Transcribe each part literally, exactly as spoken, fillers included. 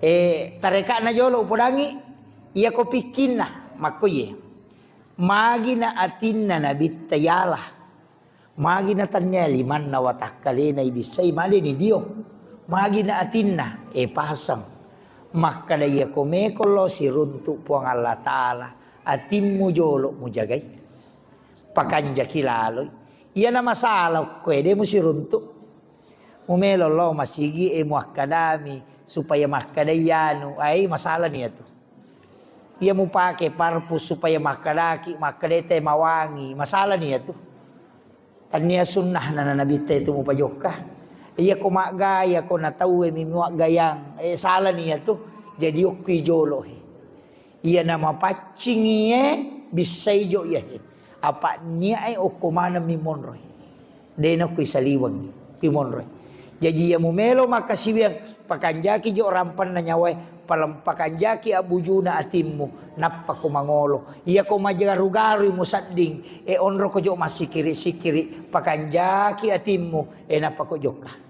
Eh, tareka'na jolo upodangi, iyako pikkinna, makko iye. Magina atinna Nabitta ialah. Magina tannia limanna watakkalena ibissai maleni dio. Magina atinna, eh, pasang. Makkada iyako meko lo siruntu Puang Allah Ta'ala, atimmu jolo mujagai. Pakanjaki laloi. Iyana masalah okko ede musiruntu. Mumelo lo masigi e muakkadami supaya makkadai anu, ai masalah ni iyatu. Iya mupake parfum supaya makkadaki, makkadai te mawangi, masalah ni iyatu. Tannia sunnah nana Nabitta itu mupajokka. Iya ko maggaya ko na tauwe mi muaggayang, eh, salah ni iyatu. Jadi okki jolo he. Iyana mapaccingi e bissai jo iyahe. Apa niae okko maneng mi monroi. Dena kui saliweng, kui monroi. Jaji iya mumelo makkasiwiang, pakanjaki jo rampanna nyawae, palem-, pakanjaki abbujuna atimmu, nappa ko mangolo. Iya ko majaru-garui musadding, e onro ko jo massikiri-sikiri, pakanjaki atimmu, e nappa ko jokka.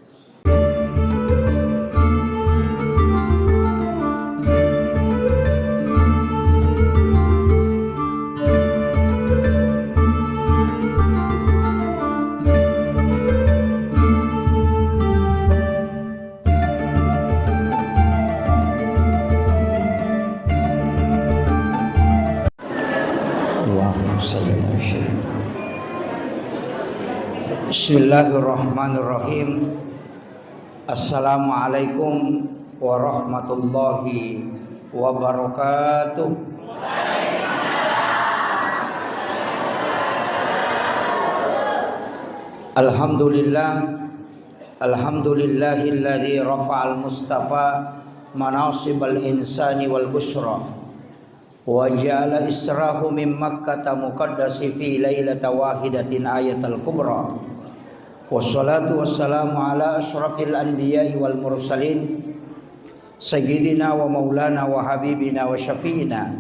Allahumma shalli ala sayyidina. Bismillahirrahmanirrahim. Assalamualaikum warahmatullahi wabarakatuh. Alhamdulillah. Alhamdulillahilladzi rafa'al mustafa manasibal insani wal busyra. Wa ja'ala israhu min Makkata muqaddasi fi lailata wahidatin ayatal kubra. Wassalatu wassalamu ala asyrafil anbiya'i wal mursalin, sayyidina wa maulana wa habibina wa syafi'ina,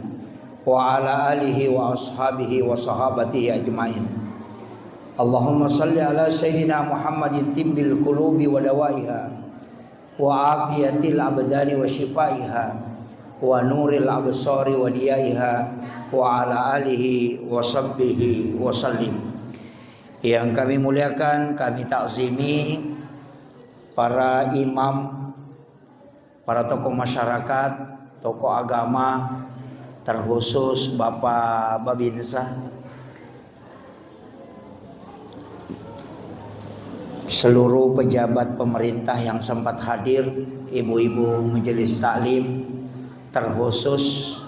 wa ala alihi wa ashabihi wa sahabatihi ajmain. Allahumma salli ala sayyidina Muhammadin tibbil qulubi wa dawaiha, wa afiyatil abdani wa syifaiha, wa nuril absari wa diyaiha, wa ala alihi wa sahbihi wa sallim. Yang kami muliakan, kami takzimi para imam, para tokoh masyarakat, tokoh agama, terkhusus Bapak Babinsa, seluruh pejabat pemerintah yang sempat hadir, ibu-ibu majelis taklim, terkhusus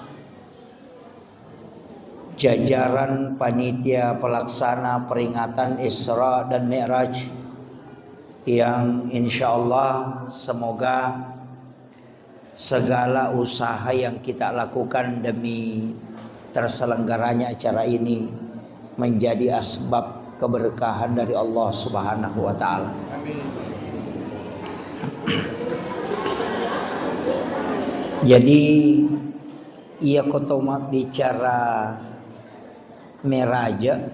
jajaran panitia pelaksana peringatan Isra dan Mi'raj yang insya Allah semoga segala usaha yang kita lakukan demi terselenggaranya acara ini menjadi asbab keberkahan dari Allah Subhanahu wa Ta'ala. Jadi, iya ko to mabbicara meraja,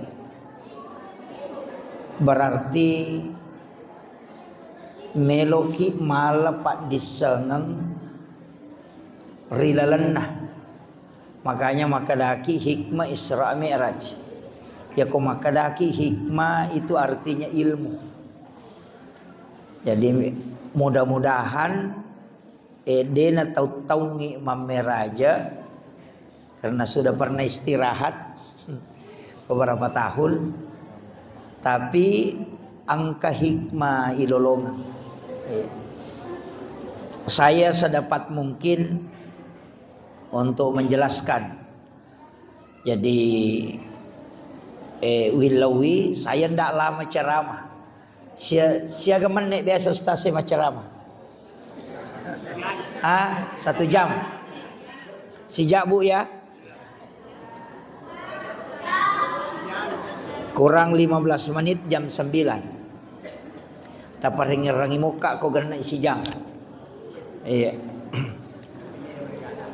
berarti meloki mala paddissengeng ri lalenna. Makanya makkedaki hikmah Isra Mi'raj. Ya, ko makkedaki hikmah itu artinya ilmu. Jadi, mudah-mudahan, eh, dena tau-taungi mammeraja karena sudah pernah istirahat beberapa tahun, tapi engka hikmah ilolongeng. Saya sedapat mungkin untuk menjelaskan. Jadi, eh, Willawi, saya ndak lama ceramah. Sia-, siaga menit biasa Ustaz saya ceramah? Ah, satu jam. Sejak, Bu, ya? Kurang lima belas menit, jam sembilan. Taparengngerangi mokka ko genna isi jang. Iya.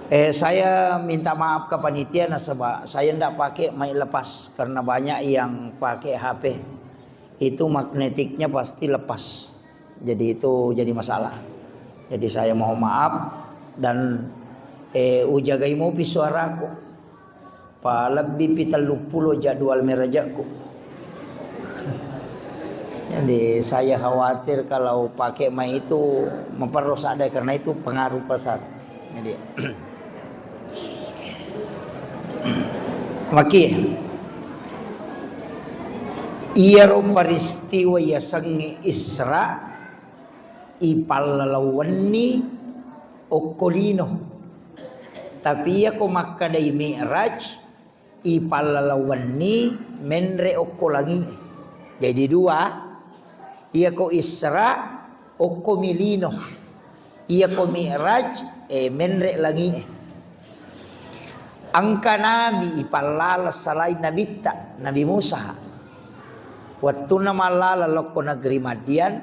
Eh, saya minta maaf ke panitia nasaba saya ndak pakai mic lepas karena banyak yang pakai H P. Itu magnetiknya pasti lepas. Jadi itu jadi masalah. Jadi saya mohon maaf. Dan, eh, ujagai mopi suaraku. Pa lebbi pi telluppulo jadwal merajakku. Jadi, saya khawatir kalau pakai mic itu memperrusak deh, karena itu pengaruh pasar. Jadi, maki, iyaro peristiwa yasengnge Isra, ipallaleng wenni okko lino. Tapi iyako makkedai Mi'raj, ipallaleng wenni menre okko langi'e. Jadi dua, iyako Isra okko mi lino, iyako Mi'raj, eh, menre langi'e. Engka nabi ipallaleng salain nabitta, Nabi Musa. Wettunna mallaleng lokko negeri Madian,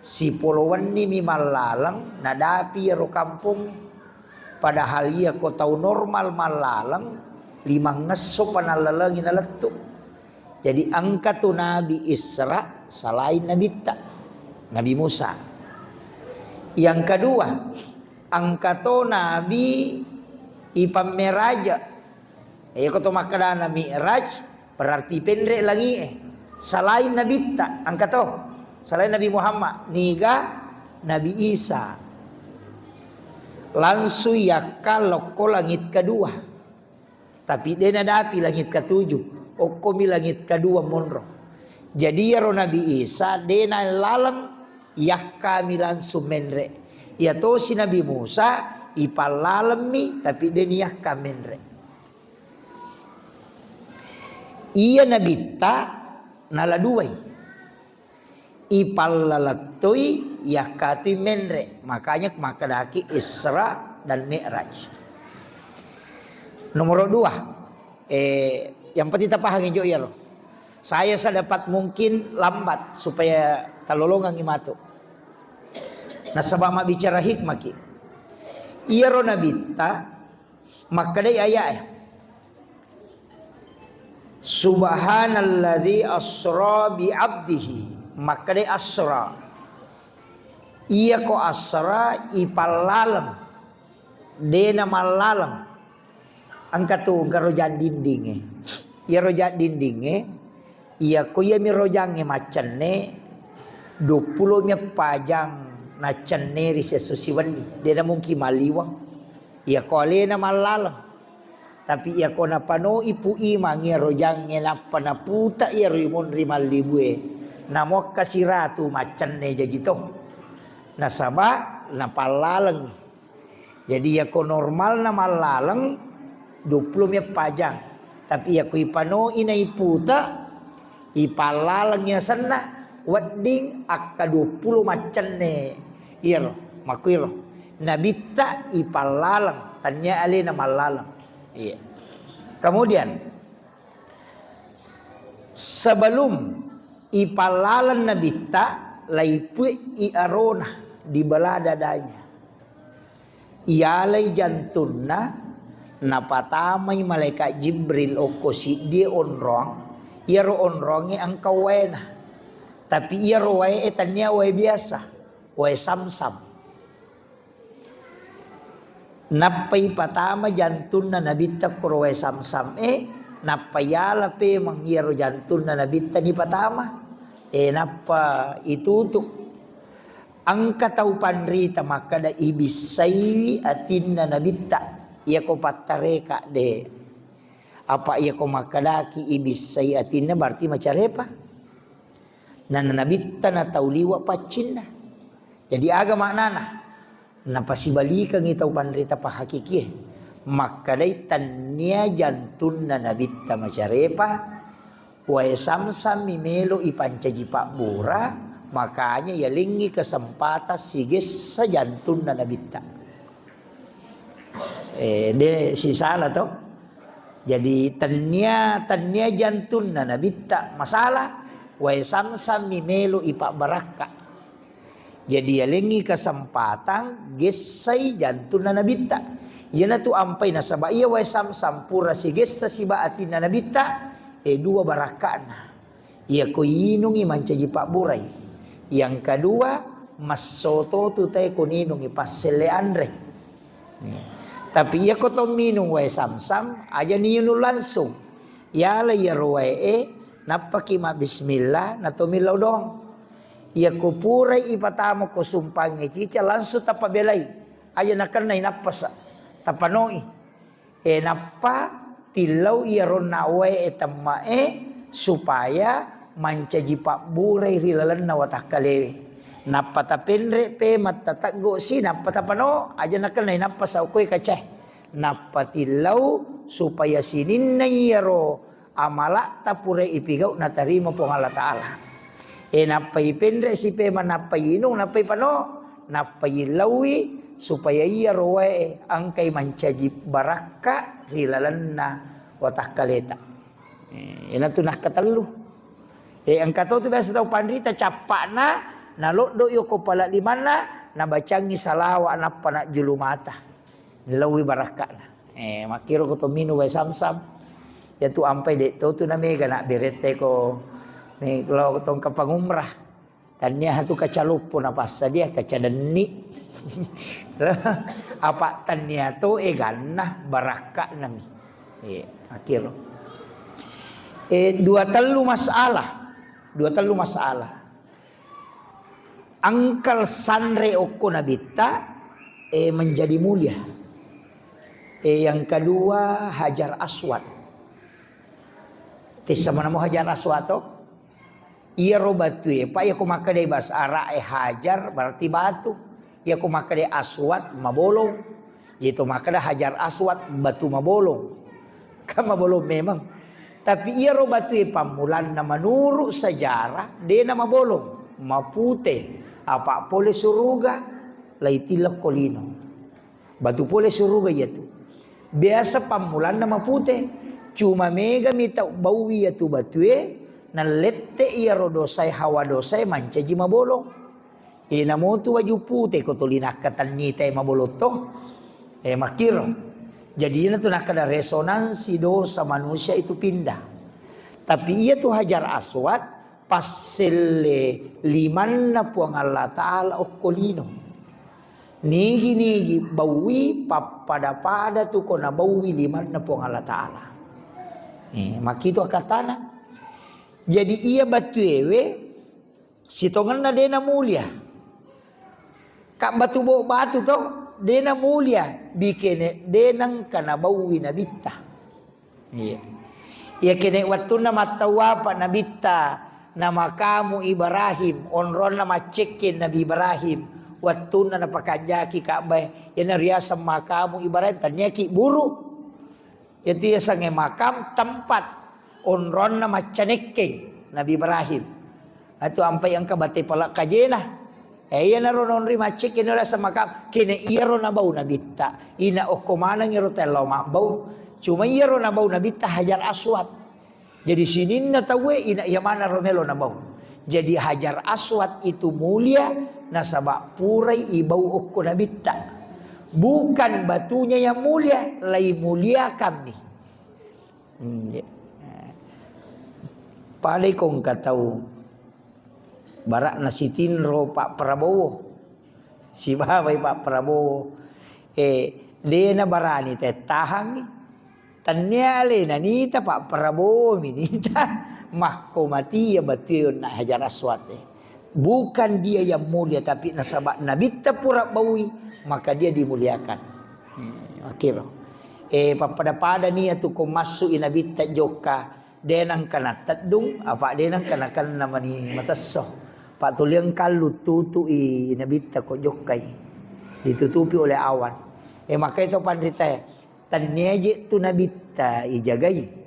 sipolo wenni mi mallaleng, nadapi iyaro kampongnge. Padahal iyako tau normal mallaleng, limangngesso pa nallalengi nalettu. Jadi engka tu nabi Isra salain nabitta, Nabi Musa. Yang kedua, engka to nabi ipammeraja. Iyako to makkedana Mi'raj, berarti penre langi'e. Salain nabitta, engka to. Salain Nabi Muhammad, niga Nabi Isa. Langsung yakka lokko langit kedua. Tapi de nadapi langit ketujuh, okkomi langit kedua monro. Jadi iyaro Nabi Isa de nalaleng, yakkami langsung menre. Iyatosi Nabi Musa ipallalemmi, tapi de niyakka menre. Iya nabitta nala duai. Ipallalettoi, yakkatui menre. Makanya makkedaki Isra dan Mi'raj. Nomor dua, eh, yang penting tapahangi jo iyaro. Saya sedapat mungkin lambat supaya talolongangi matu. Nasaba mabbicara hikmaki. Iyaro nabitta makkedai aya'e. Subhanalladzi asra bi abdihi. Makkedai asra. Iyako asra ipallaleng. Dena mallaleng. Engka tu engka rojang dindingnge. Iyaro jang dindingnge, iyako iyami rojangnge maccenne, duappulo mi eppa jang naccenne ri siesso siwenni. Dena mungkin malliweng. Iyako alena mallaleng. Tapi iyako napanoi Pu Imang iyaro jangnge nappa naputa iyaro imonri mallibue, namuakka siratu maccenne jaji to. Nasaba napallaleng. Jadi iyako normalna mallaleng duappulo mi eppa jang. Tapi iyako ipanoi naiputa, ipallaleng yasenna wedding akka duappulo maccenne. Iyaro, makkuiro. Nabitta ipallaleng, tania alena mallaleng. Iya. Kemudian, sebelum ipallaleng nabitta, laipue'i arona, dibelah dadanya. Iyalai jantunna, napatamai malaikat Jibril okko siddie onrong, iyaro onrongnge engka waena. Tapi iyaro wae e tania wae biasa, wae Samsam. Nappai patama jantunna nabitta koro wae Samsam e, nappa yala pemeng iyaro jantunna nabitta nipatama. E, nappa itutu. Engka tau panrita makkeda ibissaiwi atinna nabitta. Iyako pattareka de. Apa iyako makkedaki ibissai atinna berarti macarepa. Nana nabitta na tau liwa paccinna. Jadi aga maknana? Napasibalikengngi tau panrita pahakikie. Makkedai tennia jantunna nabitta macarepa, wae Samsam mi melo ipancaji pabbura, makanya yalengngi kesempatan sigessa jantunna nabitta. Eh, de sisala to. Jadi tennia, tennia jantunna nabitta masalah, wae Samsam mi melo ipabbarakka. Jadi yalengngi kesempatan gessai jantunna nabitta. Iyanatu ampai nasaba iya wae Samsam pura sigessa siba atinna nabitta, e dua barakka'na. Iyako inungi mancaji pabburai. Yang kedua, massoto tu tae ko ninungi passelle anre. Tapi iya ko to minung wae samsam, aja niinung langsung. Yala iyaro wae e, nappaki mabbismillah, na to millau doang. Iya ko purai ipatama ko sumpangnge cica, langsung tapabelai. Aja nakennai nappasa, tapanoi. E, nappa tillau iyaronna wae e temmae supaya mancaji pabburai ri lalenna watakkalewe. Nappa tapenre pe mattateggo si, nappa tapano, aja nakennai nappa saukoi kacae. Nappa tillau supaya sininna iyaro amala'ta pura ipigau natarima Puang Allah Ta'ala. E, nappa ipenre si pema, nappa inung, nappa ipano, nappa ilaui supaya iyaro wae engkai mancaji barakka ri lalenna watakkaleta. E, iyanatu nakkatellu. E, engka to tu biasa tau panrita cappa'na, naloddo yoko pala limanna, nabacangi salawa nappa najjulu mata. Laui barakka'na. E, makkiro ko to minung wae samsam. Yatu ampai de' to tu namega na berette ko me-, lao tongka pangumrah. Tannia tu kaca loppo napassadia, kaca denni. Apa tannia to eganna barakka'na mi. E, makkiro. E, dua tellu masalah. Dua tellu masalah. Engkal sanre okko nabitta, e, menjadi mulia. E, yang kedua, Hajar Aswad. Tessa manamo Hajar Aswad to? Iyaro batue, Pak, iyako makkeda bahasa Arab e Hajar berarti batu. Iyako makkeda Aswad mabolong. Iyatu makkeda Hajar Aswad batu mabolong. Kan mabolong memang. Tapi iyaro batue pammulanna menurut sejarah, dena mabolong, mapute, apa pole suruga, laitillekko lino. Batu pole suruga iyatu. Biasa pammulanna mapute, cuma mega mi tau baui iyatu batue, nallette iyaro dosae, hawa dosae mancaji mabolong. E, namotu waju pute ko tuli nakkatenni te mabolotto. E, makkiro. Jadi, ina tu nakkeda resonansi dosa manusia itu pindah. Tapi iya tu Hajar Aswad, passelle limanna Puang Allah Ta'ala okko lino. Nigi-nigi baui pappada-pada tu ko nabaui limanna Puang Allah Ta'ala. E, makkitu akatana. Jadi, iya batuewe, sitongenna dena mulia. Ka batu bo batu to, dena mulia, bikene dena engka nabaui nabitta. Iya. Iya kene wettunna mattawapa nabitta na makamu Ibrahim, onronna maccekke Nabi Ibrahim, wettunna napakanjaki Ka'bah, iyana riaseng makamu Ibrahim, tanniaki buru. Iyatu yasengnge makam tempat onronna maccanekkeng Nabi Ibrahim. Atu ampai engka bate pala kajena. E, iyanaro nonri maccekeng nala makam. Kene iyaro nabau nabitta. Ina okko maneng iyaro tellau mabbau. Cuma iyaro nabau nabitta Hajar Aswad. Jadi sininna tauwe ina iya maneng ro melo nabau. Jadi Hajar Aswad itu mulia nasaba purai ibau okko nabitta. Bukan batunya yang mulia, lai muliakan mi. Hmm, iya. Padai ko engka tau barakna sitinro Pak Prabowo. Sibawai Pak Prabowo. Eh, dena barani tettahangi. Tennia alena nita Pak Prabowo mi nita. Makko matia batue onna Hajar Aswad e. Bukan dia yang mulia, tapi nasaba nabitta pura baui, maka dia dimuliakan. Hmm, akhir. Eh, pappada-pada nia tu ko massu i nabitta jokka, de nangka nateddung, apa de nangka nakenna mani matesso. Pak tuliang kallu tutu i nabitta ko jokkai. Ditutupi oleh awan. Eh, maka itu panrita, tennia je tu nabitta ijagai.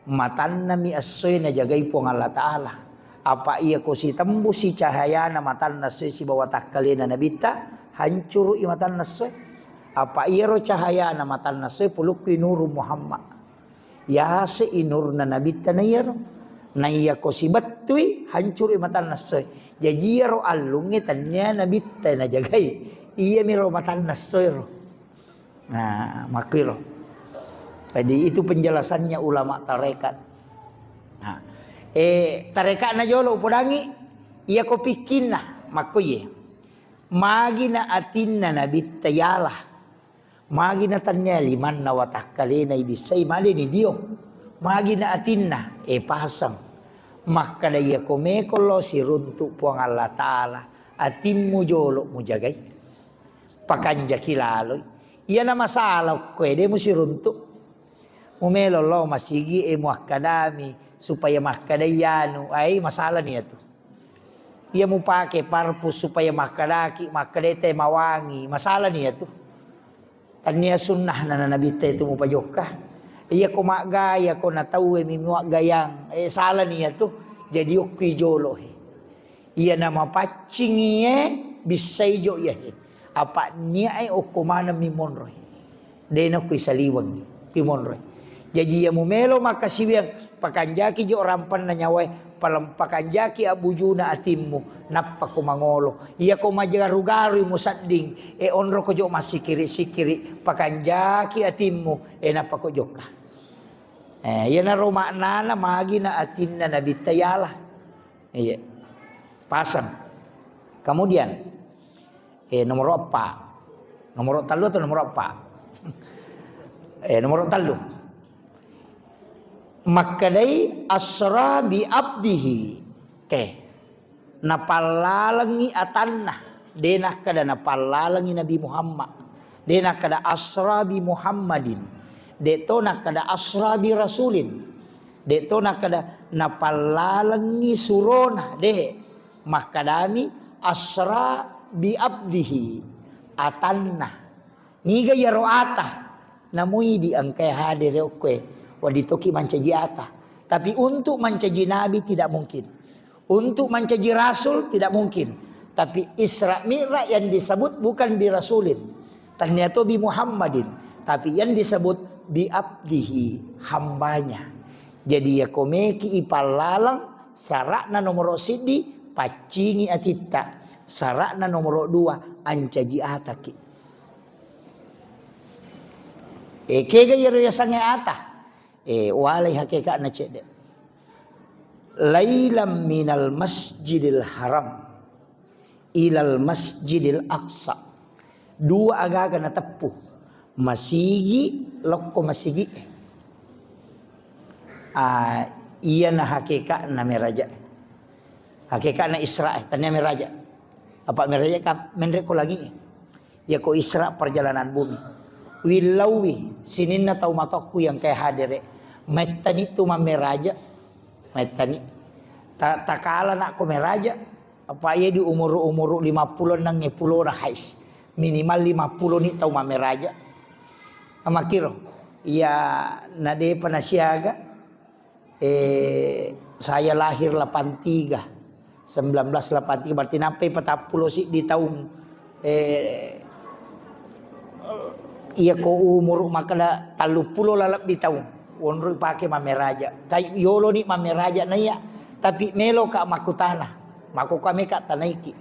Matannami essoe najagai Puang Allah Ta'ala. Apa iya ko sitembusi cahayana matanna essoe sibawa takkalena nabitta, hancuru'i matanna essoe. Apa iyaro cahayana matanna essoe pulukkui nuru Muhammad. Yase'i nurna nabitta na iyaro. Na iya ko sibettui, hancuru'i matanna essoe. Jaji iyaro allungnge tennia nabitta najagai. Iyamiro matanna essoero. Nah, makkiro. Jadi, itu penjelasannya ulama tarekat. Nah, eh, tarekatna jolo upodangi, iya ko pikkinna, makko iye. Magina atinna nabitta yala. Magi na tannia limanna watakkalena ibissai, maleni dio. Magi na atinna, e pasang. Makkada, iyako meko lo siruntu Puang Allah Ta'ala, atimmu jolo mujagai. Pakanjaki laloi. Iyana masalah okkoe, de musiruntu. Mumelo lo masigi e muakkadami supaya makkadai anu, ai masalah ni atu. Iya mupake parfum supaya makkadaki, makkadai te mawangi, masalah ni atu. Tannia sunnah na Nabitta itu mupajokka. Iya ko maggaya ko na tauwe mi muaggayang, eh, salah ni atu. Jadi okki jolo he. Iyana mapaccingi e, bissai jo iya he. Apa niae okko maneng mi monroi. De na kui saliweng, kui monroi. Jaji iya mumelo makkasiwiang, pakanjaki jo rampanna nyawae, palem-, pakanjaki abbujuna atimmu, nappa ko mangolo. Iya ko majaru-garui musadding, e onro ko jo massikiri-sikiri, pakanjaki atimmu, e nappa ko jokka. Eh, iyanaro maknana magi na atinna Nabitta yala. Iya. Pasang. Kemudian, eh, nomor empat. Nomor tellu atau nomor empat? Eh, nomor tellu. Makkedai asra bi abdihi. Oke. Napallalengi atanna. De nakkeda napallalengi Nabi Muhammad. De nakkeda asra bi Muhammadin. De to nakkeda asra bi rasulin. De to nakkeda napallalengi surona, de. Makkadami asra bi abdihi, atanna. Niga iyaro ata? Namui di engkai hadere okkoe. Wadi toki mancaji ata. Tapi untuk mancaji nabi tidak mungkin. Untuk mancaji rasul tidak mungkin. Tapi Isra Mi'raj yang disebut bukan bi rasulin. Tannia to bi Muhammadin, tapi yang disebut bi abdihi, hambanya. Jadi iya komeki ipallalang, sara'na nomoro siddi, paccingi atitta. Sara'na nomoro dua, ancaji ataki. E, kega iyaro yasengnge ata? E, walai hakeka'na cedde. Lailam minal masjidil haram ilal masjidil aqsa. Dua agaga nateppu. Masigi, lokko masigi. Ah, iyana hakeka'na meraja. Hakeka'na Isra, eh, tania meraja. Apa meraja kan menre ko langi. Yako Isra perjalanan bumi. Willauwi sininna tau matokku yang kayak hadere. Mettani tu mammeraja. Mettani. Ta-, takala nak ko meraja. Apa iya di umuru-umuru lima puluh nang e pulona hais. Minimal lima puluh ni tau mammeraja. Amakiro. Iya nadepa nasiaga. Eh, saya lahir delapan tiga, sembilan belas delapan tiga, berarti nampai patappulo siddi taung. Eh, iya ko umur makkeda talluppulo lalebbi taung. Wonro pake mammeraja. Kai yolo ni mammeraja naiya, tapi melo ka makkutana. Mako kami ka tanaiki.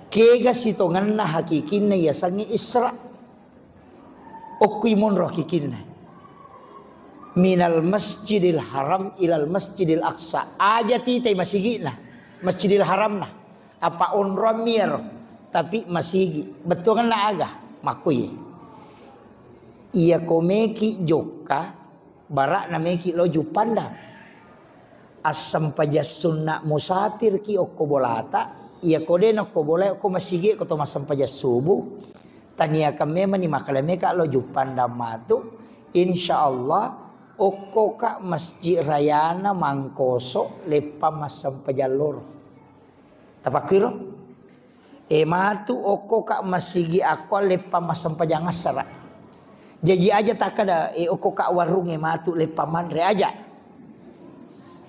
Kega sitongenna hakikinna yasengnge Isra. Okkui monro hakikinna. Minal masjidil haram ilal masjidil aqsa. Aja titai masigi'na, masjidil haramna. Apa onroammi iyaro, tapi masigi. Bettuangenna aga? Makkui. Iya ko meki jokka, bara'na meki lo Juppandang. Assempajang sunna musafirki okko bolata, iya ko de nokko bola okko masigi ko to massempajang subuh. Taniakan memang ni makkeda meka lo Juppandang matu, insya Allah okko ka masjid rayana Mangkoso leppang massempajang loro. Tapakkiro? E matu okko ka masigi akko leppang massempajang assara. Jaji aja takkeda, e okko ka warung e matu leppang manre aja.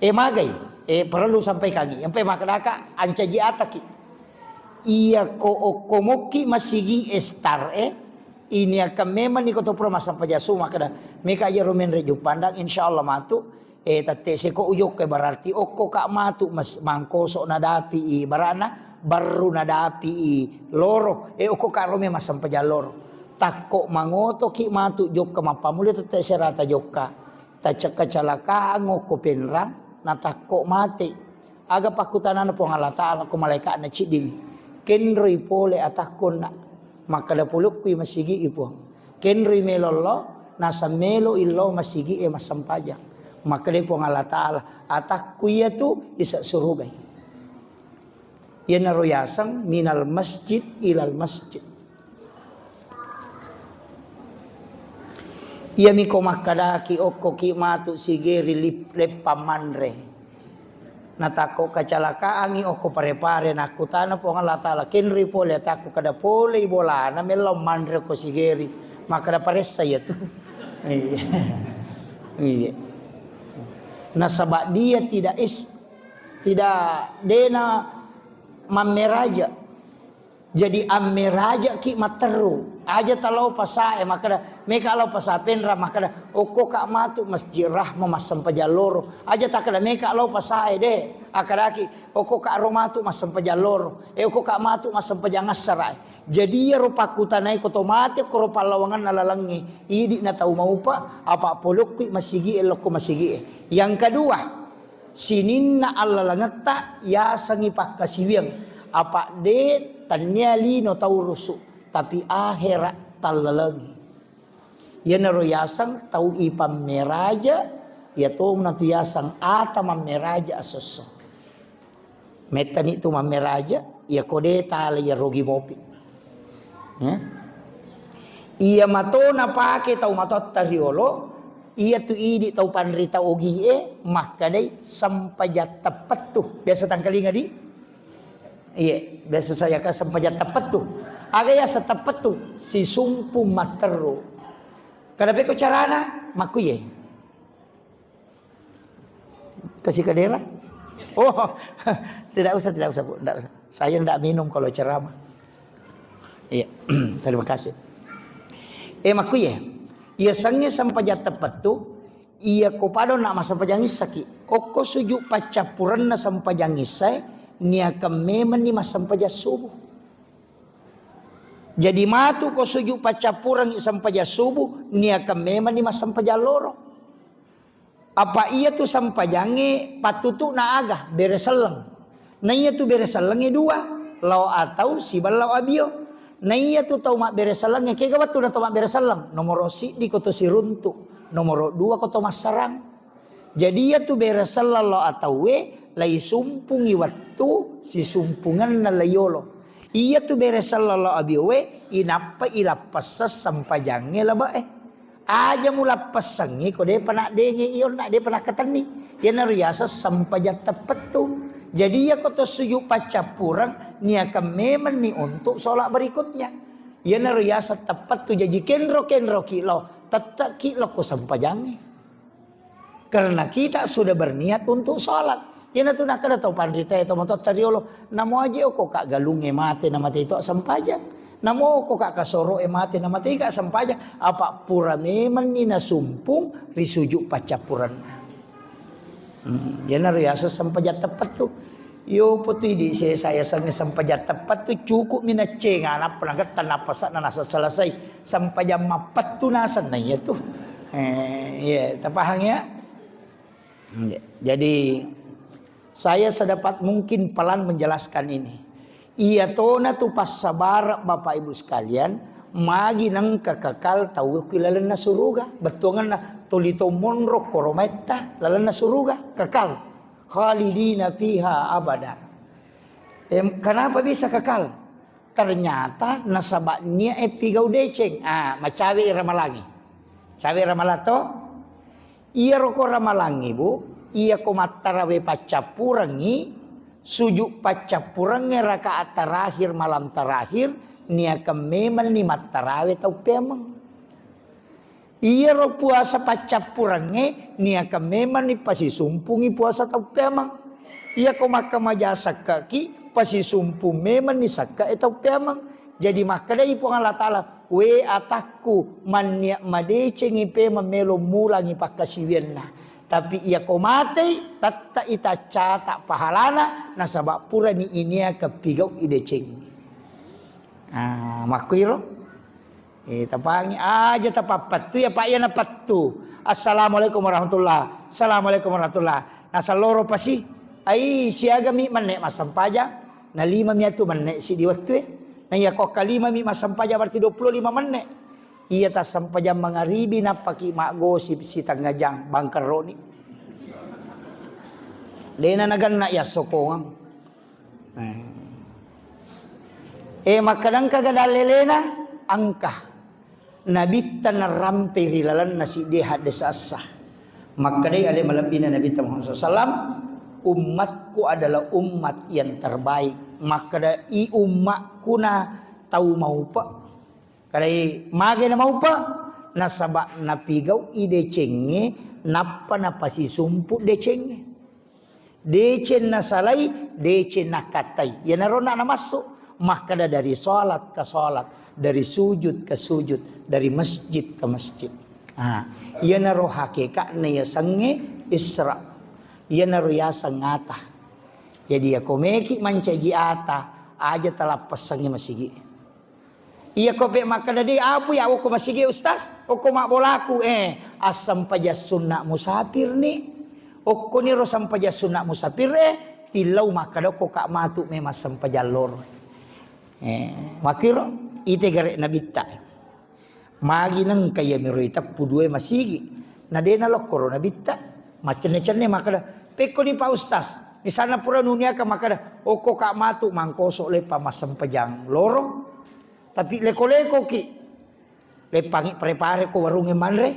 E magai, e perlu sampaikangi. Yang pe makkeda ka ancaji ataki. Iya ko okko mokki masigi e star e, ini akan memang ni ko to pura massempajang subuh makkeda, meka aja ro menre Juppandang, insya Allah matu. Eh, tette seko ujokka berarti okko ka matu mas-, Mangkoso nadapi i barana, Barru nadapi i loro, eh, okko ka rome massempajang loro. Takko mangoto ki matu jokka mappamuli tette serata jokka. Tacekka calakaang okko Penrang, natakko mate. Aga pakkutanana Puang Allah Ta'ala ko malaika'na cidding. Kenroi pole atakkonna. Makkeda, "Polokkui masigi i Puang. Kenroi melo lo, naseng melo illo masigi e massempajang." Makkeda Puang Allah Ta'ala, "Atakku iyatu isa surugai." Iyanaro yaseng minal masjid ilal masjid. Iyami ko makkedaki okkoki matu sigeri lip-, leppa manre. Natakko kecalakaangngi okko Pare-Pare, nakkutana Puang Allah Ta'ala, "Kenri pole atakku?" Kada polei bolana, mellau manre okko sigeri. Makkeda, "Paressa iyatu." Iya. Iya. Nasaba dia tidak is-, tidak dena mammeraja. Jadi ammerajaki matteru. Aja talao pasae, makkeda, meka lao pasa Penrang, makkeda, "Okkoka matu Masjid Rahma massempajang loro." Aja takkeda, "Meka lao pasae," de. Akkadaki, "Okkoka ro matu massempajang loro. Eh, okkoka matu massempajang assarae." Jadi iyaro pakkutanae ko to mate ko ro pallawanganna lalengnge, idi na tau maupa, apa polokkui masigi e, lokko masigi e. Yang kedua, sininna allalengetta yasengngi pakkasiwiang, apa de tennia lino taurusu, tapi ahera tallalengi. Iyanaro yaseng tau ipammeraja, iyatonatu yaseng ata mammeraja asosso. Mettani tu mammeraja, iyako de tala iya rugi mopi. Ya. Iya mato napake tau matotta riolo, iya tu idi tau panrita ogie, makkedai sempajang teppettu. Biasa tangkalinga di? Iya, biasa saya kan sempajang teppettu. Aga ya seteppettu, sisumpung matteru. Kada peko carana, makkuye. Kasih ke daerah? Oh, tidak usah, tidak usah, Bu, tidak usah. Saya tidak minum kalau ceramah. Iya, terima kasih. Eh, makkuye, iya sange sempajang teppettu, iya ko padonna massempajang issaki. Okko sujud paccappurenna sempajang issae, niakang memenni massempajang subuh. Jadi matu ko sujud paccappurengngi sempajang subuh, niakang memenni massempajang loro. Apa iyatu sempajangnge pattutu'na aga? Bere selleng. Na iyatu bere sellengnge dua, lao atau siba lao abio. Na iyatu tau mabbere sellengnge, kega wettunna tau mabbere selleng? Nomoro siddi ko to siruntu, nomoro dua ko to massarang. Jadi iyatu bere selleng lao atauwe, laisumpungi wettu sisumpungenna laiyolo. Iyatu bere selleng lao abiowe, inappa ilappesseng sempajangnge labe'e. Aja mulappessengngi ko depa naddengnge ionna, depa nakkatenni. Iyanaro yaseng sempajang teppettu. Jadi iyako to sujud paccappureng, niakang memenni untuk sholat berikutnya. Iyanaro yaseng teppettu. Jaji kenro-kenroki lao, tette'ki lao ko sempajangnge. Karena kita sudah berniat untuk sholat. Iyanatu nakkeda tau panritae, tau matotta riolo, "Namo aje okko ka galungnge mate, namatei to sempajang. Namo okko ka kasoro'e mate, namatei ka sempajang." Apa pura memenni nasumpung ri sujud paccappurenna. Hmm, iyanaro yaseng sempajang teppettu. Iyopo tu idi sesa yasengnge sempajang teppettu, cukup mi naccenga, nappa nagetta, nappa sa-, nasa selesai. Sempajang mappettu naseng na iyatu. Eh, iya, tapahang ya? Iya. Jadi, saya sedapat mungkin pelan menjelaskan ini. Iyatona tu passabareng, Bapak Ibu sekalian, magi nengka kekal tau ku lalenna suruga. Bettuangenna tuli to monro korometta lalenna suruga, kekal. Khalidina fiha abada. Em, kenapa bisa kekal? Ternyata nasaba niat e pigau deceng. Ah, macawe i ramalangi. Cawe ramalang to? Iyaro ko ramalangi, Bu, iyako mattarawe paccappurengngi, sujud paccappurengnge rakaat terakhir, malam terakhir, niakang memenni mattarawe tau peameng. Iyaro puasa paccappurengnge, niakang memenni pasisumpungi puasa tau peameng. Iyako makkamaja sekke'ki, pasisumpung memenni sekke'e tau peameng. Jadi makkedai Puang Allah Ta'ala, "We atakku, manniak madecengi pemeng melo mulangi pakkasiwianna. Tapi iyako matei, tette'i taccata pahalana, nasaba purani iniakang pigau'i decengnge." Ah, makkuiro. Eh, tapangi aja tapappettu, ya, Pak, iya napettu. "Assalamualaikum warahmatullah. Assalamualaikum warahmatullah." Nasalloro pasi. Ai, siagami menne massempajang. Na lima mi atu menne siddi wettue. Nah, iya ko kalima mi massempajang berarti dua puluh lima menit. Iya tassempajang mangaribi nappaki maggosip sitengnga jang, bangkerroni. Dena naganna iya sokongeng. Eh. Eh, makkadangka ga dallelena? Engka. Nabitta narampe ri lalenna siddi hadde sassa. Makkedai ale malebbina Nabitta Muhammad sallallahu alaihi wasallam, "Ummatku adalah umat yang terbaik." Makkeda i ummakku na tau maupe. Kadai mage na maupe? Nasaba napigau i decengnge, nappa napasisumpu decengnge. Deceng nasalai, deceng nakattai. Iyanaro na namassu. Makkeda dari salat ke salat, dari sujud ke sujud, dari masjid ke masjid. Ah, iyanaro hakekatna yasengnge Isra. Iyanaro yaseng ata. Jadi, yako meki mancaji ata, aja talappessangngi masigi. Iya ko pe makkeda, "De, apu ya okko masigi, Ustaz? Okko mabbolaku." Eh, assempajang sunna musafir ni. Okko niro sempajang sunna musafir, eh, tillau makkeda okko ka matu memang sempajang loro. Eh, makkiro ite gare Nabitta. Magi nengka iya miro iteppu dua masigi. Na de nalokkoro Nabitta. Macenne-cenne makkeda, "Pekko ni Pak Ustaz?" Misalna pura nuniaka makkeda, "Okko ka matu mangkoso leppa massempajang loro." Tapi leko-lekoki. Leppangi prepare ko warungnge manre.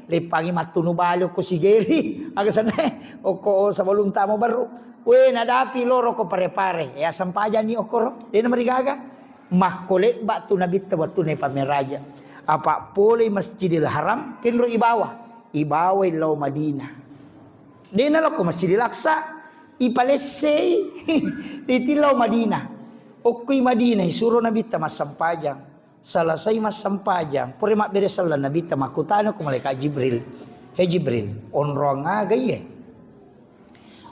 Leppangi mattunu bale ko sigeri. Aga senna okko sebelum tama baru. We nadapi loro ko prepare. Ya sempajanni okkoro. Dena marigaga. Makko lebba tu Nabitta wettunna pameraja. Apa pole Masjidil Haram, kenro ibawa. Ibawa illau Madinah. Dena lokko Masjidil Aqsa, ipalessei. Ditillau Madinah. Okkoi Madinah, isuro Nabitta massempajang. Selesai massempajang, pura mabbere selleng Nabitta makkutana ko malaikat Jibril, "He Jibril, onrong aga iye?"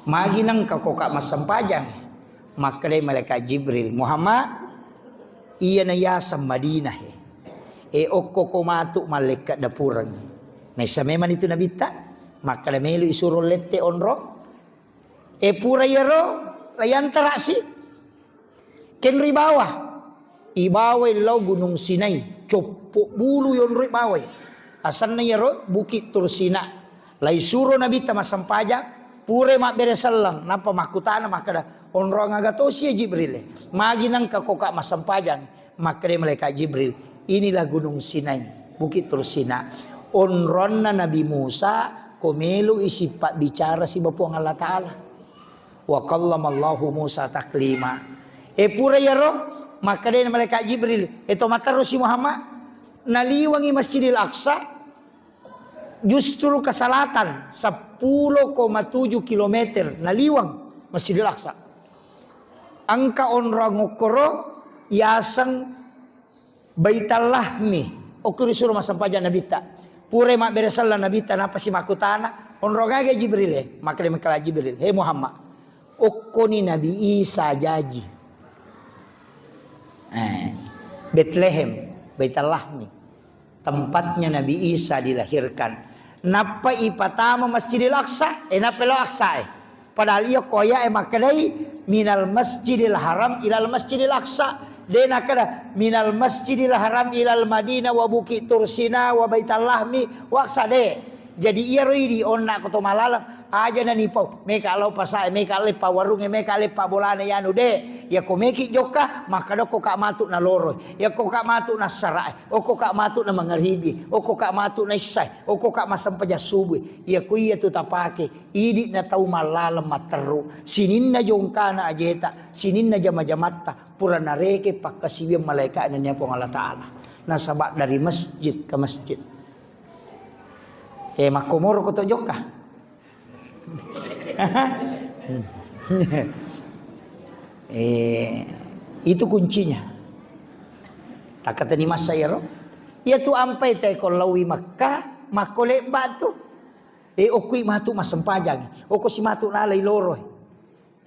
Magi nengka ko ka massempajang? Makkedai malaikat Jibril, "Muhammad, iyana yaseng Madinah e. E okko ko matu mallekka dapureng." Naissa memang itu Nabitta, makkeda melo isuro lette onrong. E pura iyaro, layantara si. Kenri bawah. Ibawai lao Gunung Sinai, coppo bulu yonroi bawai. Asanna iyaro Bukit Tursina. Laisuro Nabitta massempajang, pura mabbere selleng, nappa makkutana makkeda, "Onrong aga tosi ya Jibril e? Magi nengka ko ka massempajang?" Makkeda malaikat Jibril, "Inilah Gunung Sinai, Bukit Tursina. Onronna Nabi Musa ko melo isi pabbicara siba Puang Allah Ta'ala." Wa kallamallahu Musa taklima. E pura iyaro, makkedai malaikat Jibril, "E to matterusi Muhammad, naliwangi Masjidil Aqsa, justru ke selatan, sepuluh koma tujuh kilometer naliwang Masjidil Aqsa. Engka onrong okkoro yaseng Baitallahmi, okko risuro massempajang Nabitta. Purai mabbere selleng Nabitta, napasi makkutana, "Onrong aga Jibril e?" Makkeda mengkala Jibril, "He Muhammad, okkoni Nabi Isa jaji. Eh, Betlehem, Baitallahmi. Tempatnya Nabi Isa dilahirkan." Nappa ipatama Masjidil Aqsa, eh, nappa lao Aqsa e. Padahal iya ko aya'e makkedai, "Minal Masjidil Haram ilal Masjidil Aqsa." De nakkeda, "Minal Masjidil Haram ilal Madinah wa Bukit Tursina wa Baitallahmi wa Aqsa." De. Jadi iyaro idi onna ko to malaleng, aja nanipau, "Meka lao pasa'e, meka leppa warungnge, meka leppa bolana yanu." De. Iya ko meki jokka, makkeda ko ka matu naloroi. Iya ko ka matu nassara'e, okko ka matu na mangaribi, okko ka matu na issai, okko ka massempajang subuh. Iya ko iya tu tapake. Idi'na tau mallaleng matteru, sininna jongkana ajeta, sininna jama-jamatta, pura nareke pakkasiwiang malaeka'na nennia Puang Allah Ta'ala. Nasaba dari masjid ke masjid. Eh, makkomoro ko to jokka. Eh, itu kuncinya. Takkatani massa iyaro. Iya tu ampai te ko laowi Mekka, makko lebba tu. Eh, okkoi matu massempajang. Okko si matu nalai loro.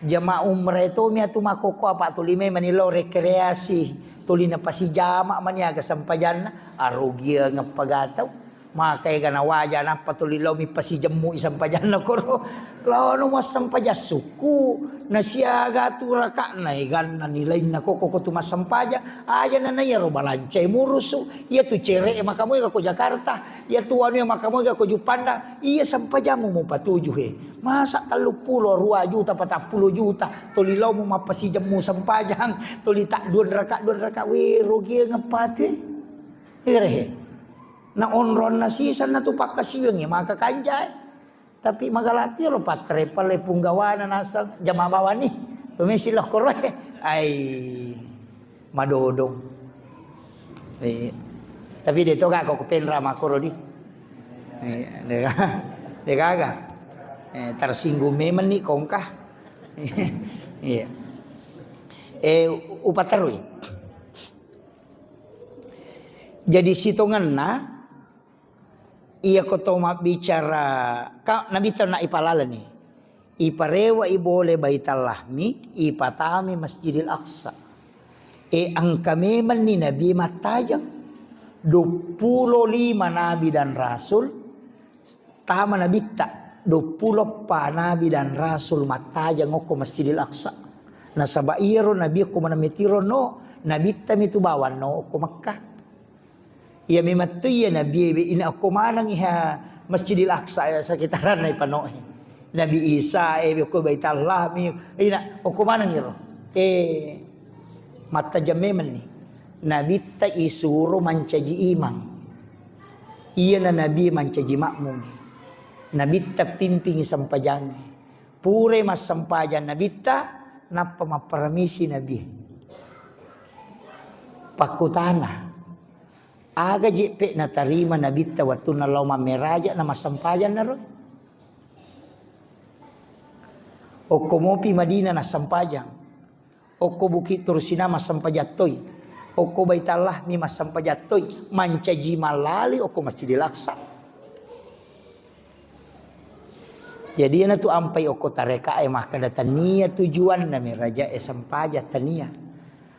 Jamaah umrah itu mi atu makkokko apa tuli memang ni lao rekreasi. Tuli napasijama mani aga sempajanna. Arugiang apa gatau. Maka ega nawaja nappa tuli lao mi pasijemmu i sempajanna koro. Laono massempajang sukku, na siaga tu raka'na eganna nilainna koko ko tu massempajang. Aja na, na iyaro balanca e murusu, iya tu cere e makamoe ga ko Jakarta, iya tu anu e makamoe ga ko Juppandang, iya sempajammu mupatuju he. Masa telluppulo, rua juta, patappulo juta, tuli lao mu mappasijemmu sempajang, tuli ta dua raka, dua raka, we, rogieng apa tu e? Ere he. Na onronna sisenna tu pakkasiwiang e maka kanjai. Tapi magalati ro pattare pale punggawana naseng jama bawani. Pemisi lokkoro e. Ai madodong. Eh, tapi de to ga ko penra makoro di. Eh, de ga. De gaga. Eh, tersinggung memang ni kongka. Iya. Eh, upaterui. Jadi sitongenna iya ko to mabbicara ka Nabitta na ipalalani. Iparewa i bole Baitallahmi, ipatami Masjidil Aqsa. E engka memenni Nabi mattajeng. Dua puluh lima nabi dan rasul tama Nabitta, dua puluh eppa nabi dan rasul mattajeng okko Masjidil Aqsa. Nasaba iyaro Nabi okko maneng metiro no, Nabitta mitu bawang no okko Makkah. Iya memang tu iya Nabi ewe ina okko maneng iha Masjidil Aqsa ya sekitaran na ipanoe. Nabi Isa ewe okko Baitullah mi ina okko maneng iro. Eh, mattajeng memenni. Nabitta isuro mancaji imang. Iyana Nabi mancaji makmum. Nabitta pimpingi sempajangnge. Pure massempajang Nabitta, nappa mapparamisi Nabi. Pakkutana, aga jeppe natarima Nabitta wettunna lao mammeraja na massempajang naro? Okko mopi Madinah nassempajang. Okko Bukit Tursina massempajang toi. Okko Baitullah mi massempajang toi. Mancaji mallali okko Masjidil Aqsa. Jadi iyana tu ampai okko tareka e makkeda tania tujuanna meraja e sempajang, tania.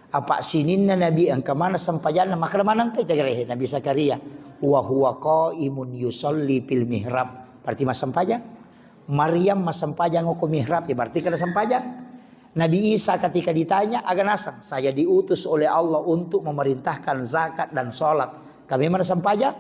Apa sininna Nabi engka mana sempajanna makkeda maneng kai tegerehe Nabi Zakaria. Wa huwa qaimun yusalli fil mihrab. Berarti massempajang. Maryam massempajang okko mihrab, ya berarti kada sempajang. Nabi Isa ketika ditanya, aga naseng, saya diutus oleh Allah untuk memerintahkan zakat dan sholat. Kami mana sempajang?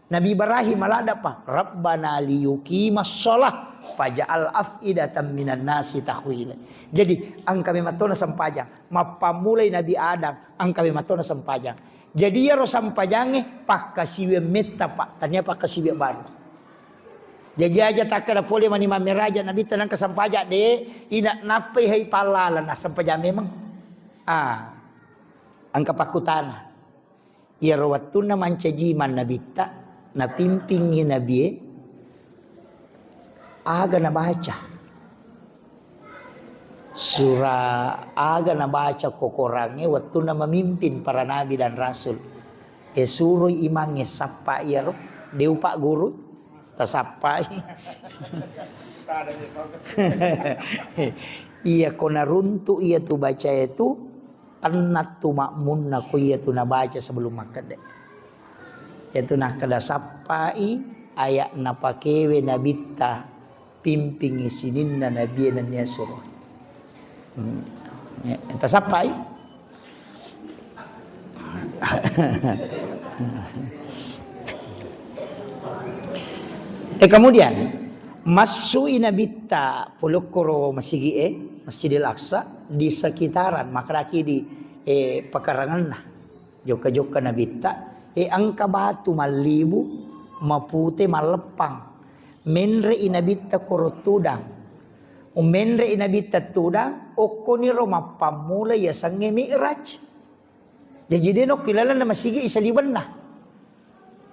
Nabi Ibrahim maladapa, Rabbana liyuqimas sholah, faja'al af'idatan minan nasi tahwila. Jadi, engka memang tona sempajang. Mappammulai Nabi Adam, engka memang tona sempajang. Jadi, iyaro sempajangnge pakkasiwiang metta, Pak. Tania pakkasiwiang baru. Jaji aja takkeda pole mani mammeraja Nabitta nengka sempajang de, ina nappai hai pallala na sempajang memang. Ah, engka pakkutana. Iyaro wettunna mancaji imang Nabitta, napimpingi Nabie, aga nabaca? Sura aga nabaca ko Korangnge wettunna mamimpin para nabi dan rasul? E, suroi imangnge sappa iyaro, de upagguru, tasappai. Iya ko naruntu iya tu baca itu, tennattu makmunna ko iya tu nabaca sebelum makkedde. Iyatu nakkeda sappai ayat napakewe Nabitta, pimpingi sininna Nabie nennia suro. Hmm. Ya, tasappai. Eh, kemudian massui Nabitta polokkoro masigi e, Masjidil Aqsa, di sekitaran, makkedaki di, eh, pekarangenna. Jokka-jokka Nabitta, e, engka batu mallibu, mapute, malleppang. Menre'i Nabitta koro tudang. Menre'i Nabitta tudang, okkoniro mappammula yasengnge Mi'raj. Jaji de nokki lalenna masigi isaliwenna.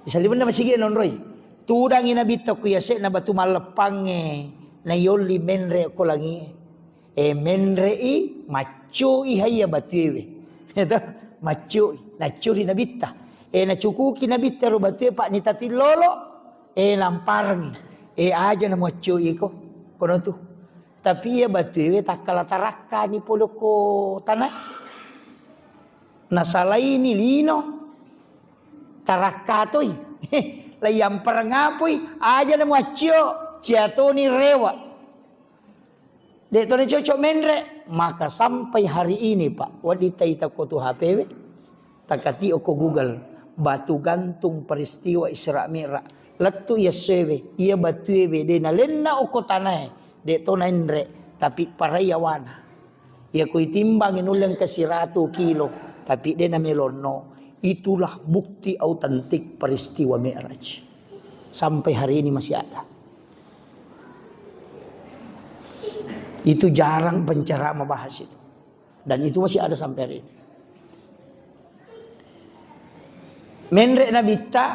Isaliwenna masigi nonroi. Tudangi Nabitta ku yase'na batu malleppangnge, nayolli menre ko langie. E, menre'i, maccoi haiya batuewe. Eto, maccoi, naccuri Nabitta. E, nacukuki Nabitta ro batue, Pak, nitating lolo. E, namparengi. E, aja na muaccoi ko. Kono tu. Tapi iya batuewe takkala tarakkani pole ko tanae. Nasalaini lino. Tarakka toi. Laiyampereng apoi, aja na muaccio, ciatoni rewe. Dek to cocok menre, maka sampai hari ini, Pak, wedding taita ko tu H P we, takati oko Google, batu gantung peristiwa Isra Mi'raj. Lettu iya sewe, iya batu ewe, de nalenna oko tanae, dek to naenre, tapi parai awana. Iya ko itimbangi nulle engka siratu kilo, tapi de namelonno. Itulah bukti autentik peristiwa Mi'raj. Sampai hari ini masih ada. Itu jarang penceramah bahas itu. Dan itu masih ada sampai hari ini. Menre Nabitta,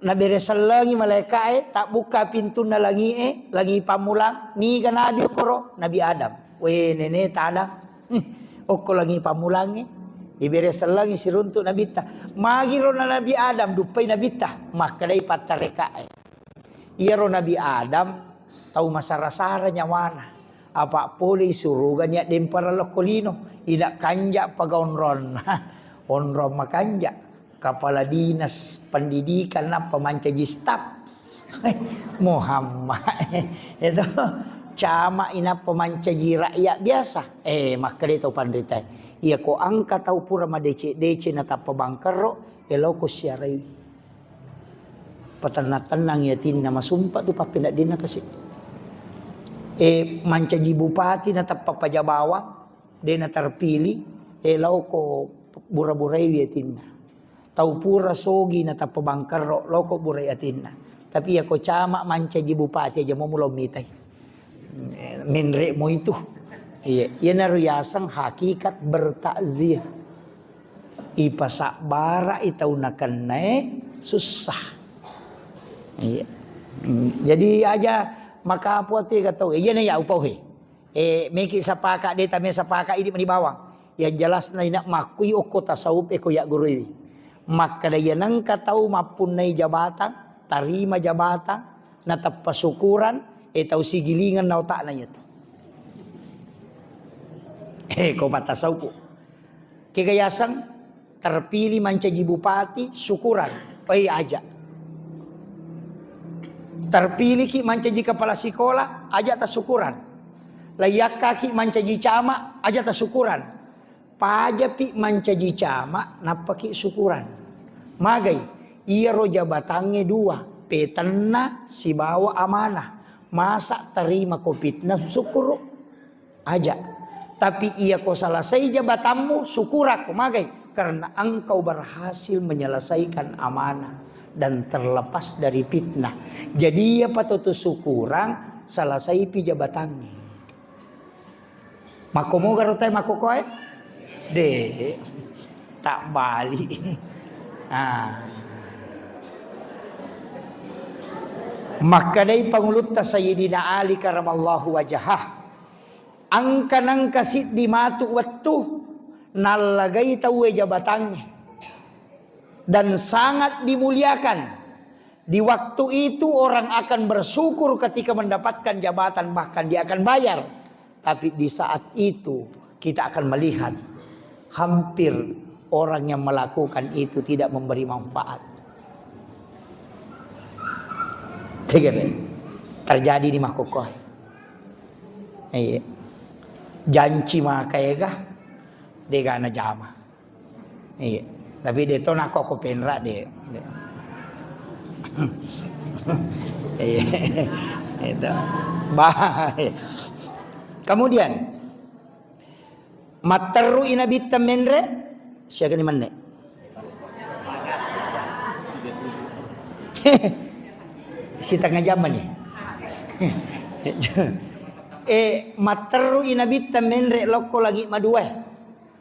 nabere sellengi malaika'e, tabbukka pintunna langi'e, langi pammulang, niga nabi okoro, Nabi Adam. We, nene tadang. Hmm, okko langi pammulangnge, ibere sellengi siruntuk Nabitta. Magiro na Nabi Adam, duppai Nabitta, makkedai pattareka'e. Iyaro Nabi Adam tau masara-sara nyawana. Apa pole i suruga nia dempara lokko lino. Ida kanja paga onronna. Onrong makanja. Kepala dinas pendidikan nappa mancaji staf. Muhammad. Itu cama inappa mancaji rakyat biasa. Eh, makkeda tau panrita. Iya ko angka tau pura madece-dece natappa bangkerro, eloko siarai. Patenna-tennangi atinna, masumpa tu pappeneddinna kasi. E, mancaji bupati natappa pajabawang, de naterpilih, e, laoko bura-buraiwi atinna. Tau pura sogi natappa bangkerro, loko burai atinna. Tapi iya ko cama mancaji bupati aja mo mulo mitai. Menre mo itu. Iya, iyanaro yaseng hakikat bertakziah. Ipasabbara i tau nakennae sussa. Iya. Hmm, jadi aja makapo ati ka tau. Iya na ya upau he. Eh, meki sapaka de tame sapaka idi mani bawang. Yang jelas na ina makkui okko tasawuf e ko ya gurui. Makkeda iya nengka tau mappunnai jabatan, tarima jabatan, natappa syukuran, e tau sigilingan na otakna iya tu. Eh, ko patasawuf. Kega yaseng terpilih mancaji bupati, syukuran. Oi, aja. Terpilih ki mancaji kepala sekolah, aja ta syukuran. Layakkaki mancaji cama, aja ta syukuran. Pajapi mancaji cama, nappaki syukuran. Magai, iyaro jabatangnge dua, petenna sibawa amanah. Masa tarima ko fitnah, syukuru. Aja. Tapi iya ko selesai jabatanmu, syukurakko magai karena engkau berhasil menyelesaikan amanah dan terlepas dari fitnah. Jadi iya patoto syukurang selesai pi jabatannya. Makko moga rotai makko koe? De. Tak balik. Ah. Makkedai pangulutta Sayyidina Ali karamallahu wajahah. Engka nengka siddi matu wettu nallagai tauwe jabatangnge dan sangat dimuliakan. Di waktu itu orang akan bersyukur ketika mendapatkan jabatan, bahkan dia akan bayar. Tapi di saat itu kita akan melihat hampir orang yang melakukan itu tidak memberi manfaat. Tegere. Terjadi di makkokkoe. Iya. Janci maka ega, dega na jama. Iya. Tapi de to nako ko penra de. De. Iya. Itu. Bah. Kemudian matteru i nabitta menre siaga ni menne. Setengah jam ni. Eh, matteru i nabitta menre lokko langi madue.